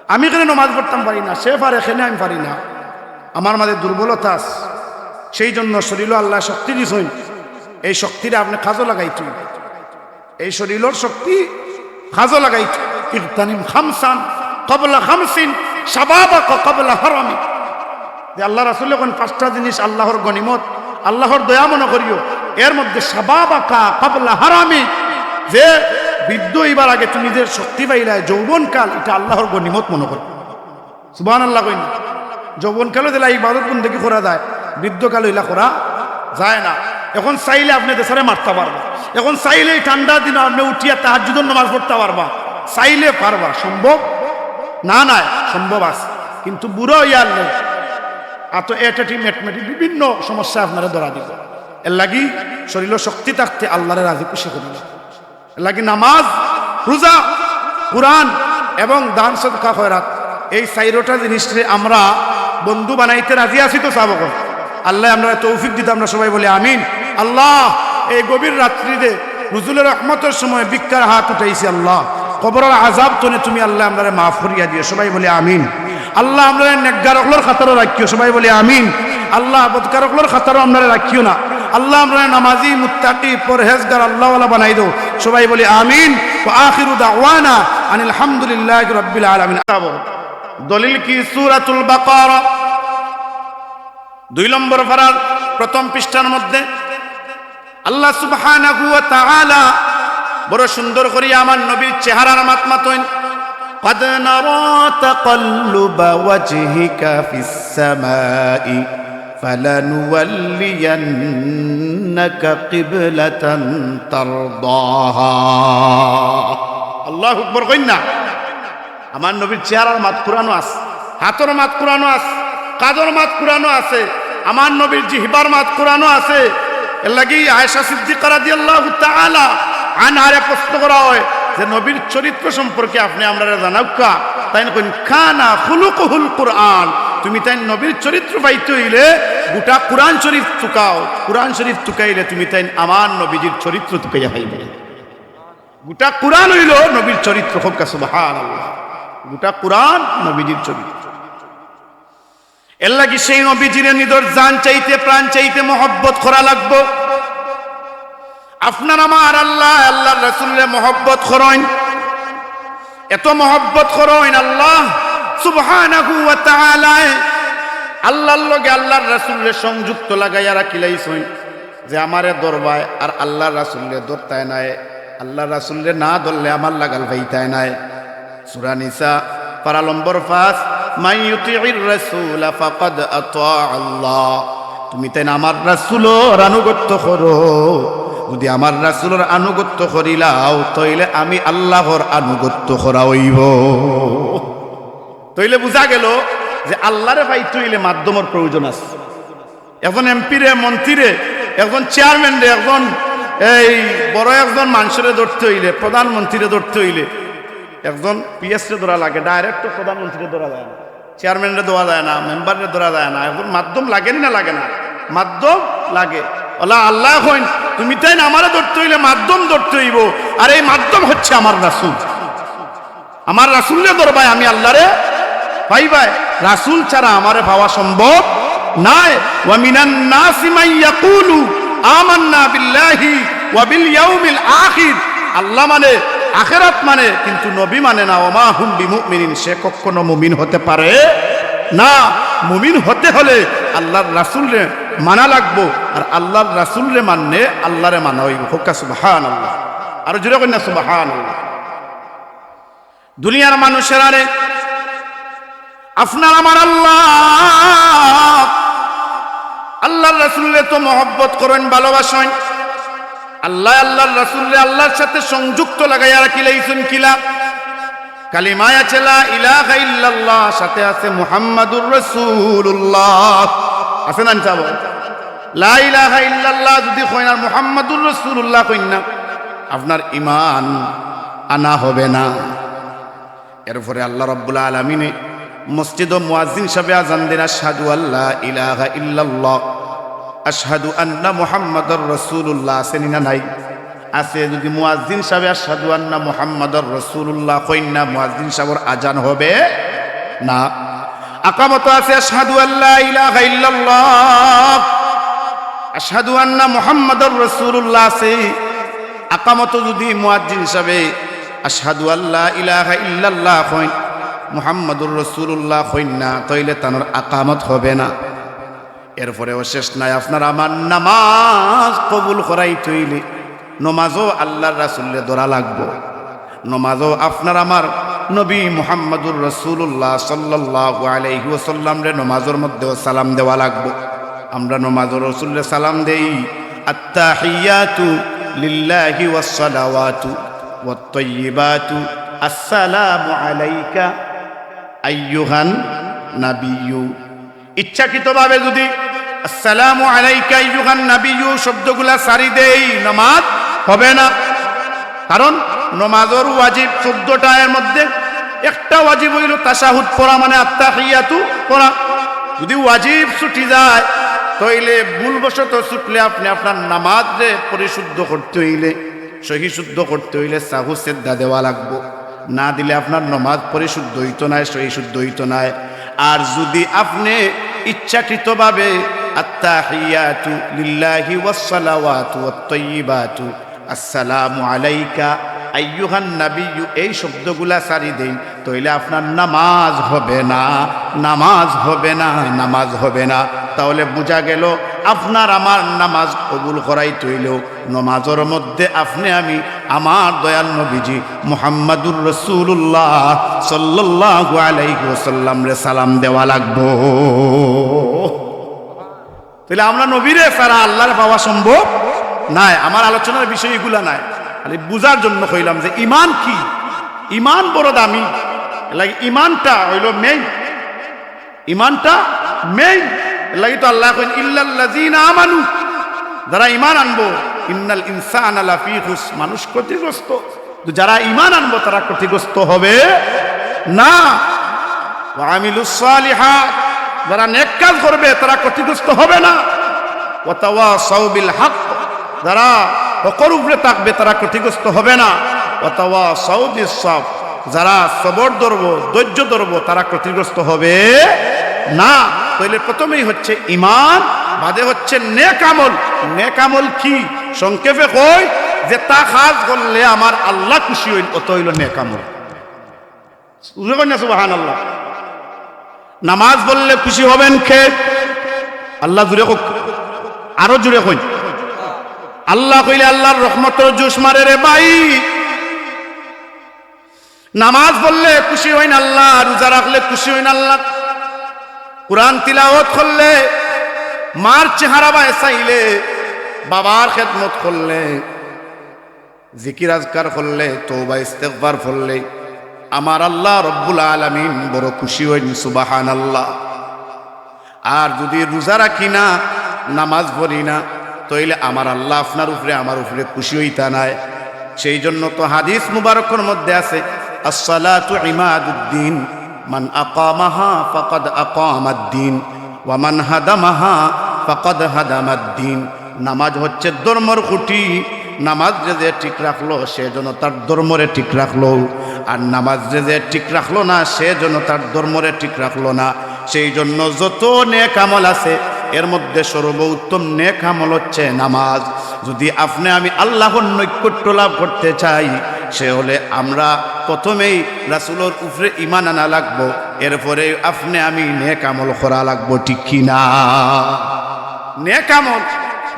আমি কেনে নমাজ পড়তাম পারি না? সে পারে, কেনে আমি পারি না? আমার মাঝে দুর্বলতা আছে। সেই জন্য শরীলো আল্লায় শক্তি দিছইন, এই শক্তিরে আপনে কাজো লাগাইতা। এই শরীলর শক্তি কাজো লাগাইতা। ইগতানিম খামসান ক্বাবলা খামসিন, শাবাবাকা ক্বাবলা হারামিক। যে আল্লার রাসুলে কইন, পাঁচটা জিনিস আল্লাহর গনিমত, আল্লাহর দয়া মনো করিও। এর মধ্যে শাবাবাকা ক্বাবলা হারামিক, যে বৃদ্ধ অইবার আগে তুমি যে শক্তি পাইলায়, যৌবনকাল, ইটা আল্লাহর গনিমত মনো করো। সুবহানাল্লাহ কইন। যৌবনকালো যেলা ইবাদত বন্দেগি করা যায়, বৃদ্ধকালো ইলা করা যায় না। এখন চাইলে আপনে দেশারে মারতা পারবা, এখন চাইলে ই ঠান্ডা দিনো আপনে উঠিয়া তাহাজ্জুদর নমাজ পড়তা পারবা, চাইলে পারবা, সম্ভব না নায়, সম্ভব আছে। কিন্তু বুড়া অইয়া আইলে আতো এটেটি মেটমেটি বিভিন্ন সমস্যা আপনারে ধরা দিবো। এরলাগি শরীলো শক্তি থাকতে আল্লারে রাজি খুশি করিবা। এরলাগি নামাজ, রোজা, কোরআন এবং দান সদকা খয়রাত, এই চাইরোটা জিনিসরে আমরা বন্ধু বানাইতে রাজি আছি তো? চাইন অকল। আল্লায় আমরারে তৌফিক দিতা, আমরা সবাই বলি আমিন। আল্লাহ, এই গভীর রাত্রিতে নুজুলে রহমতর সময় ভিক্ষার হাত উঠাইছি আল্লাহ, কবরর আযাব তনে তুমি আল্লাহ আমরারে মাফ করিয়া দিও, সবাই বলি আমিন। আল্লাহ, আমরারে নেককার অকলর কাতারো রাখিও, সবাই বলি আমিন। আল্লাহ, বদকার অকলর কাতারো আমরারে রাখিও না। আল্লাহ, আমরারে নামাজি, মুত্তাকি, পরহেজগার, আল্লাহওয়ালা বানাই দেও, সবাই বলি আমিন। ওয়া আখিরু দাওয়ানা আনিল হামদুলিল্লাহি রাব্বিল আলামিন। দলিল কি? সূরাতুল বাকারা, দুই নম্বর পারার প্রথম পৃষ্ঠার মধ্যে আল্লাহ সুবহানাহু ওয়া তাআলা বড় সুন্দর করি আমার নবীর চেহারার মাত মাতইন। قد نرى تقلب وجهك في السماء فلنولينك قبلة ترضاها। আল্লাহু আকবার কইন না। আমার নবীর চেহারার মাত কুরআনো আছে, হাতর মাত কুরআনো আছে, কাদর মাত কুরআনো আছে, আমার নবীর জিহবার মাত কুরআনো আছে। এরলাগি আয়েশা সিদ্দিকা রাদিয়াল্লাহু তাআলা আনহারে প্রশ্ন করা অয় যে, "নবীর চরিত্র সম্পর্কে আপনে আমরারে জানাউক্কা।" তাইন কইন, "কানা খুলুকুহুল কুরআন।" তুমি তাইন নবীর চরিত্র পাইতে অইলে গুটা কুরআন শরীফ তুকাও, কুরআন শরীফ তুকাইলে তুমি তাইন আমার নবীজির চরিত্র তুকাইয়া পাইবে। গুটা কুরআন অইলো নবীর চরিত্র। কউক্কা সুবহানাল্লাহ। গুটা কুরআন নবীজির চরিত্র। এরলাগি সেই নবীজিরে নিজর জান চাইতে, প্রাণ চাইতে মহব্বত করা লাগবো। আপনার আমার আল্লাহ, আল্লাহর রাসুলরে মহব্বত করইন, এত মহব্বত করইন, আল্লাহ সুবহানাহু ওয়া তাআলায় আল্লাহর লগে আল্লাহর রাসুলরে সংযুক্ত লাগাইয়া রাখিলাইছইন। যে আমারে ধরবায় আর আল্লাহর রাসুলরে ধরতায় নায়, আল্লাহর রাসুলরে না ধরলে আমার লাগাল পাইতায় নায়। সূরা নিসা, পারা নম্বর পাঁচ, "মান ইউতিউর রাসূলা ফাকাদ আতাআল্লাহ।" তুমি তাইন আমার রাসুলর আনুগত্য করো। যুদি আমার রাসুলর আনুগত্য করিলাও, তাইলে আমি আল্লাহর আনুগত্য করা অইবো। তাইলে বুঝা গেল যে আল্লাহরে পাইতে অইলে মাধ্যমর প্রয়োজন আছে। একজন এমপিরে, মন্ত্রীরে, একজন চেয়ারম্যানরে, একজন এই বড় একজন মানষরে ধরতে অইলে, প্রধানমন্ত্রীরে ধরতে অইলে, একজন পিএসরে ধরা লাগে, direct তো প্রধানমন্ত্রীরে ধরা যায় না, চেয়ারম্যানরে ধরা যায় না, মেম্বাররে ধরা যায় না, একজন মাধ্যম লাগে নি না লাগে না? মাধ্যম লাগে। অলা আল্লায় কইন, তুমি তাইন আমারে ধরতে অইলে মাধ্যম ধরতে অইবো, আর এই মাধ্যম হচ্ছে আমার রাসূল। আমার রাসূলরে ধরবায়, আমি আল্লারে পাইবায়। রাসূল ছাড়া আমারে পাওয়া সম্ভব নায়। ওয়া মিনান নাসি মান ইয়াকুলু আমান্না বিল্লাহি ওয়া বিল ইয়াউমিল আখির। আল্লাহ মানে, আখেরাত মানে, কিন্তু নবী মানে না। ওয়া মা হুম বিমুমিনিন, সে কখনো মুমিন হতে পারে না। মুমিন হতে হলে আল্লাহর রাসূলরে মানা লাগবো, আর আল্লাহর রাসূলরে মানলে আল্লাহরে মানা অইবো। কউক্কা সুবহানাল্লাহ। আরো জোরে কইন না সুবহানাল্লাহ। দুনিয়ার মানুষেরারে, আপনার আমার আল্লাহ, আল্লাহর রাসূলরে তো মহব্বত করইন, ভালোবাসইন। আল্লাহ আল্লাহর রাসূলরে আল্লাহর সাথে সংযুক্ত লাগাইয়া রাখিলাইছইন কিলা? কালিমায় আছে লা ইলাহা ইল্লাল্লাহ, সাথে আছে মুহাম্মাদুর রাসূলুল্লাহ। আছে না ইনশাআল্লাহ? লা ইলাহা ইল্লাল্লাহ যদি কইন আর মুহাম্মাদুর রাসূলুল্লাহ কইন না, আপনার ঈমান আনা হবে না। এরপরে আল্লাহ রাব্বুল আলামিনে মসজিদো মুয়াজ্জিন সাবে আজান দেইন, আশহাদু আল্লা ইলাহা ইল্লাল্লাহ, আশহাদু আন্না মুহাম্মাদার রাসূলুল্লাহ, আছে নি না নাই? আছে। যদি মুয়াজ্জিন সাবে আশহাদু আন্না মুহাম্মাদার রাসূলুল্লাহ কইন না, মুয়াজ্জিন সাবর আজান হবে না। আকামতো আছে আশহাদু আল্লা ইলাহা ইল্লাল্লাহ, আশহাদু আন্না মুহাম্মাদার রাসূলুল্লাহ আছে। আকামতো যদি মুয়াজ্জিন সাবে আশহাদু আল্লা ইলাহা ইল্লাল্লাহ কইন, মুহাম্মাদুর রাসূলুল্লাহ কইন না, তাইলে তানর আকামত হবে না। এরপরেও শেষ নাই, আপনার আমার নামাজ কবুল করাইতে অইলে নমাজও আল্লাহর রাসূলরে ধরা লাগবো। নমাজও আপনার আমার নবী মুহাম্মাদুর রাসূলুল্লাহ সাল্লাল্লাহু আলাইহি ওয়াসাল্লামরে নমাজর মধ্যেও সালাম দেওয়া লাগবো। আমরা নমাজও রাসূলরে সালাম দেই, আত্তাহিয়াতু লিল্লাহি ওয়াস সালাওয়াতু ওয়াত তাইয়িবাতু, আসসালামু আলাইকা আইয়ুহান নাবিয়্যু। ইচ্ছাকৃতভাবে যদি আসসালামু আলাইকা আইয়ুহান নাবিয়্যু শব্দগুলা ছাড়ি দেই, নামাজ হবে না। কারণ নামাজর ওয়াজিব চৌদ্দটা, এর মধ্যে একটা ওয়াজিব অইলো তাশাহুদ পড়া, মানে আত্তাহিয়াতু পড়া। যদি ওয়াজিব ছুটি যায়, তাইলে ভুলবশত ছুটলে আপনে আপনার নামাজরে পরিশুদ্ধ করতে অইলে, সহি শুদ্ধ করতে অইলে সাহু সেজদা দেওয়া লাগবো। না দিলে আপনার নমাজ পরিশুদ্ধ অইতো নায়, সহি শুদ্ধ অইতো নায়। আর যদি আপনে ইচ্ছাকৃতভাবে আত্তাহিয়াতু লিল্লাহি ওয়াস সালাওয়াতু ওয়াত তাইয়িবাতু, আসসালামু আলাইকা আইয়ুহান নাবিয়্যু, এই শব্দগুলা ছাড়ি দেইন, তাইলে আপনার নামাজ হবে না, নামাজ হবে না, নামাজ হবে না। তাহলে বুঝা গেল, আপনার আমার নামাজ কবুল করাইতে অইলেও নমাজর মধ্যে আপনে আমি আমার দয়াল নবীজি মুহাম্মাদুর রাসূলুল্লাহ সাল্লাল্লাহু আলাইহি ওয়াসাল্লামরে সালাম দেওয়া লাগবো। তাইলে আমরা নবীরে ছাড়া আল্লাহরে পাওয়া সম্ভব নায়। আমার আলোচনার বিষয় ইগুলা নায়, খালি বুঝার জন্য কইলাম যে ইমান কি, ইমান বড় দামি। এরলাগি ইমানটা অইলো মেইন। ইমানটা মেইন। এরলাগি তো আল্লায় কইন, "ইল্লাল্লাযীনা আমানু", যারা ইমান আনবো, "ইন্নাল ইনসানা লাফী খুসর", মানুষ ক্ষতিগ্রস্ত। তো যারা ইমান আনবো, তারা ক্ষতিগ্রস্ত হবে না। "ওয়া আমিলুস সালিহাত", যারা নেক কাজ করবে, তারা ক্ষতিগ্রস্ত হবে না। "ওয়া তাওয়াসাউ বিল হক", যারা হকর উপরে থাকবে, তারা ক্ষতিগ্রস্ত হবে না। "ওয়া তাওয়াসাউ বিস সবর", যারা সবর ধরবো, ধৈর্য ধরবো, তারা ক্ষতিগ্রস্ত হবে না। তাইলে প্রথমেই হচ্ছে ইমান, বাদে হচ্ছে নেক আমল। নেক আমল কি? সংক্ষেপে কই, যেতা কাজ করলে আমার আল্লাহ খুশি অইন, অতা অইলো নেক আমল। জোরে কইন না সুবহানাল্লাহ। নামাজ পড়লে খুশি হবেন কে? আল্লাহ। জোরে কউক, আরো জোরে কইন। আল্লাহ কইলে আল্লাহর রহমতর জোশ মারে রে ভাই। নামাজ পড়লে খুশি অইন আল্লাহ, রোজা রাখলে খুশি অইন আল্লাহ, কোরআন তিলাওয়াত করলে, মার চেহারা বায় চাইলে, বাবার খেদমত করলে, জিকির আজকার করলে, তওবা ইস্তেগফার পড়লে আমার আল্লাহ রব্বুল আলামিন বড় খুশি অইন। সুবহানাল্লাহ। আর যদি রোজা রাখি না, নামাজ পড়ি না, তাইলে আমার আল্লাহ আপনার উপরে, আমার উপরে খুশি অইতা নায়। সেই জন্য তো হাদিস মুবারকর মধ্যে আছে, "আসসালাতু ইমাদুদ্দিন, মান আকামাহা ফাকাদ আকামাদ্দিন, ওয়া মান হাদামাহা ফাকাদ হাদামাদ দ্বীন। নামাজ হচ্ছে ধর্মর খুঁটি। নামাজরে যে ঠিক রাখলো, সে যেন তার ধর্মরে ঠিক রাখলো, আর নামাজরে যে ঠিক রাখলো না, সে যেন তার ধর্মরে ঠিক রাখলো না। সেই জন্য যত নেক আমল আছে, এর মধ্যে সর্বোত্তম নেক আমল হচ্ছে নামাজ। যদি আপনে আমি আল্লাহর নৈকট্য লাভ করতে চাই, সে হলে আমরা প্রথমেই রাসূলর উপরে ঈমান আনা লাগবো, এরপরে আপনে আমি নেক আমল করা লাগবো, ঠিক কি না? নেক আমল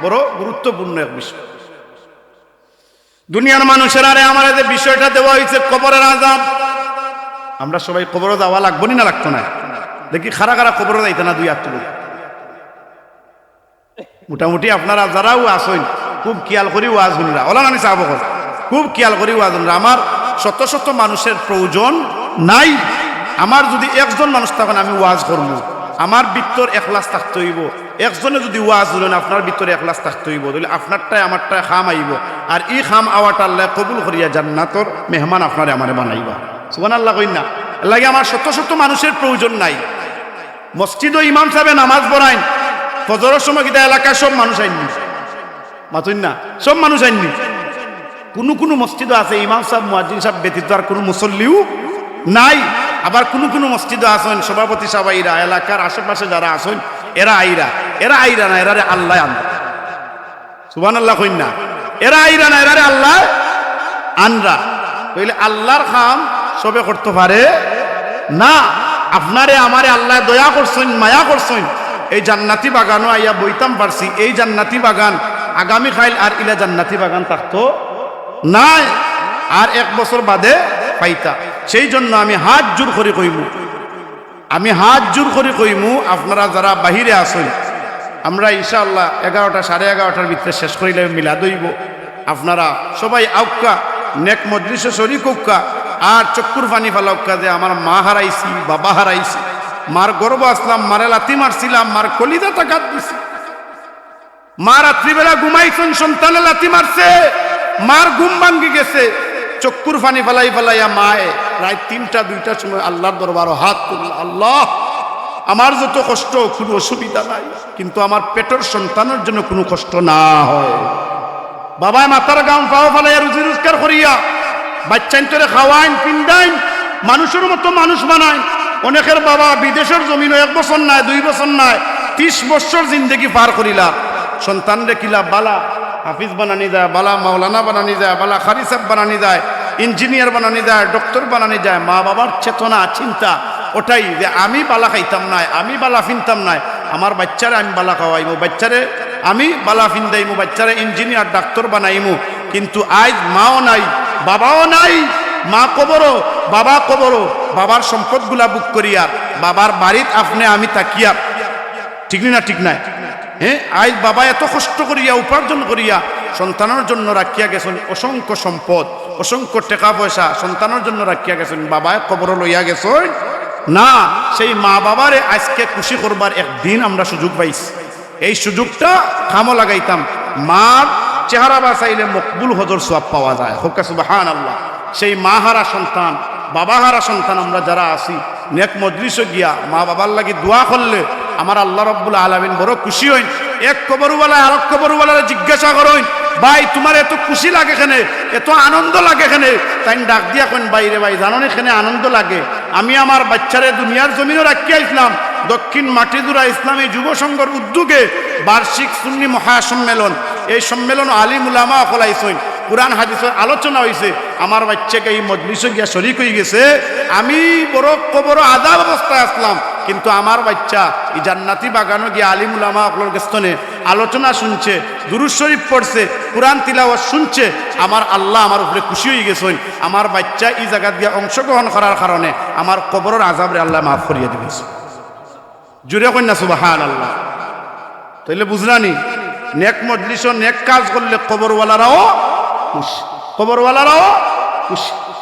বড় গুরুত্বপূর্ণ এক বিষয়। দুনিয়ার মানুষেরারে আমারে যে বিষয়টা দেওয়া হইছে কবরের আযাব, আমরা সবাই কবরো যাওয়া লাগবো নি না লাগতো না? দেখি, কারা কারা কবরো যাইতা না, দুই আত তুলো। মোটামুটি আপনারা যারাও আছইন, খুব খিয়াল করি ওয়াজ হুনরা, ওলা নানি সাহেব অকল, খুব খিয়াল করি ওয়াজ হুনরা। আমার শত শত মানুষের প্রয়োজন নাই। আমার যদি একজন মানুষ তখন আমি ওয়াজ করমু, আমার ভিতর এখলাস থাকতে হইব। একজনে যদি ওয়াজ হুনইন, আপনার ভিতরে এখলাস থাকতে হইব, তাহলে আপনারটায় আমারটায় কাম আইব। আর ই কাম আওয়াটা আল্লায় কবুল করিয়া জান্নাতর মেহমান আপনারে আমারে বানাইবা। সুবহানাল্লাহ কইন না? এর লাগি আমার শত শত মানুষের প্রয়োজন নাই। মসজিদো ইমাম সাহেবে নামাজ পড়াইন, ফজরর সময় কিতা এলাকার সব মানুষ আইননি? মাতইন না, সব মানুষ আইননি। কুনু কুনু মসজিদো আছে ইমাম সাহেব, মুয়াজ্জিন সাহেব ব্যতীত আর কুনু মুসল্লিও নাই। আবার কুনু কুনু মসজিদো আছইন সভাপতি সাহেব আইরা, এলাকার আশেপাশে যারা আছইন এরা আইরা, এরা আইরা না, এরারে আল্লায় আনরা। সুবহানাল্লাহ কইন না? এরা আইরা না, এরারে আল্লায় আনরা। তাইলে আল্লাহর কাম সবে করতে পারে না। আপনারে আমারে আল্লায় দয়া করছইন, মায়া করছইন, এই জান্নাতি বাগানো আইয়া বইতাম পারছি। এই জান্নাতি বাগান আগামী কাইল আর ইলা জান্নাতি বাগান থাকতো নায়, আর এক বছর বাদে পাইতা। সেই জন্য আমি হাত জোর করি কইমু, আমি হাত জোর করি কইমু, আপনারা যারা বাহিরে আছইন, আমরা ইনশাআল্লাহ এগারোটা, সাড়ে এগারোটার ভিতরে শেষ করিলে মিলাদ অইব। আপনারা সবাই আউক্কা, নেক মজলিসো শরিক অউক্কা, আর চক্ষুর পানি ফালাউক্কা যে আমার মা হারাইছি, বাবা হারাইছি, মার গর্ভ আছলাম, মারে লাথি মারছিলাম, মার কলিজাত আঘাত দিছি। মা রাত্রিবেলা ঘুমাইছইন, সন্তানে লাথি মারছে, মার ঘুম ভাঙ্গি গেছে। চক্ষুর পানি ফালাই ফালাইয়া মায়ে রাইত তিনটা দুইটার সময় আল্লাহর দরবারো হাত তুললা, "আল্লাহ, আমার যত কষ্ট, কুনু অসুবিধা নাই, কিন্তু আমার পেটর সন্তানর যেন কুনু কষ্ট না হয়।" বাবায় মাথার ঘাম পাও ফালাইয়া রুজি রোজগার করিয়া বাইচ্চাইন্তরে খাওয়াইন, পিন্দাইন, মানুষর মতো মানুষ বানাইন। অনেকের বাবা বিদেশর জমিনো এক বছর নায়, দুই বছর নায়, তিশ বছর জিন্দেগি পার করিলা। সন্তানরে কিলা বালা হাফিজ বানানি যায়, বালা মাওলানা বানানি যায়, বালা কারি সাব বানানি যায়, ইঞ্জিনিয়ার বানানি যায়, ডক্টর বানানি যায়। মা বাবার চেতনা, চিন্তা ওটাই যে আমি বালা খাইতাম নায়, আমি বালা ফিনতাম নায়, আমার বাইচ্চারে আমি বালা খাওয়াইমু, বাইচ্চারে আমি বালা ফিন্দাইমু, বাইচ্চারে ইঞ্জিনিয়ার, ডাক্তার বানাইমু। কিন্তু আইজ মাও নাই, বাবাও নাই, মা কবরো, বাবা কবরো, বাবার সম্পদগুলা ভোগ করিয়া, বাবার বাড়িত আপনে আমি থাকিয়া, ঠিক নি না? ঠিক নায়? হ্যাঁ, আইজ বাবা এত কষ্ট করিয়া, উপার্জন করিয়া সন্তানর জন্য রাখিয়া গেছইন অসংখ্য সম্পদ, অসংখ্য টেকা পয়সা সন্তানর জন্য রাখিয়া গেছইন, বাবায় কবরো লইয়া গেছইন না। সেই মা বাবারে আইজকে খুশি করবার এক দিন আমরা সুযোগ পাইছি। এই সুযোগটা কামো লাগাইতাম। মার চেহারা বাচাইলে মকবুল হজর সওয়াব পাওয়া যায়। কউক্কা সুবহানাল্লাহ। সেই মা হারা সন্তান, বাবা হারা সন্তান আমরা যারা আছি, নেক মজলিসো গিয়া মা বাবার লাগি দোয়া করলে আমার আল্লাহ রব্বুল আলামিন বড় খুশি অইন। এক কবরওয়ালায় আরক কবরওয়ালারে জিজ্ঞাসা করইন, "ভাই, তুমার এত খুশি লাগে কেনে, এত আনন্দ লাগে কেনে?" তাইন ডাক দিয়া কইন, "ভাই রে ভাই, জানো নি কেনে আনন্দ লাগে? আমি আমার বাইচ্চারে দুনিয়ার জমিনো রাখিয়া আইছলাম, দক্ষিণ মাটিজুড়া ইসলামী যুব সংঘর উদ্যোগে বার্ষিক সুন্নি মহাসম্মেলন, এই সম্মেলনো আলিম উলামা অকল আইছইন, কোরআন হাদিসর আলোচনা অইছে, আমার বাইচ্চাকে এই মজলিসো গিয়া শরিক অইগেছে, আমি বড় কবরো আজাব অবস্থায় আছলাম, কিন্তু আমার বাইচ্চা ই জান্নাতি বাগানো গিয়া আলিম উলামা অকলর গেছ থনে আলোচনা শুনছে, দুরূদ শরিফ পড়ছে, কোরআন তিলাওয়াত শুনছে, আমার আল্লাহ আমার উপরে খুশি অইগেছইন, আমার বাইচ্চা ই জাগাত গিয়া অংশগ্রহণ করার কারণে আমার কবরর আজাবরে আল্লায় মাফ করিয়া দিগেছইন।" জুরে কইন না সুবহানাল্লাহ। তাইলে বুঝলানি, নেক মজলিসো নেক কাজ করলে কবরওয়ালারাও খুশি, কবরওয়ালারাও খুশি।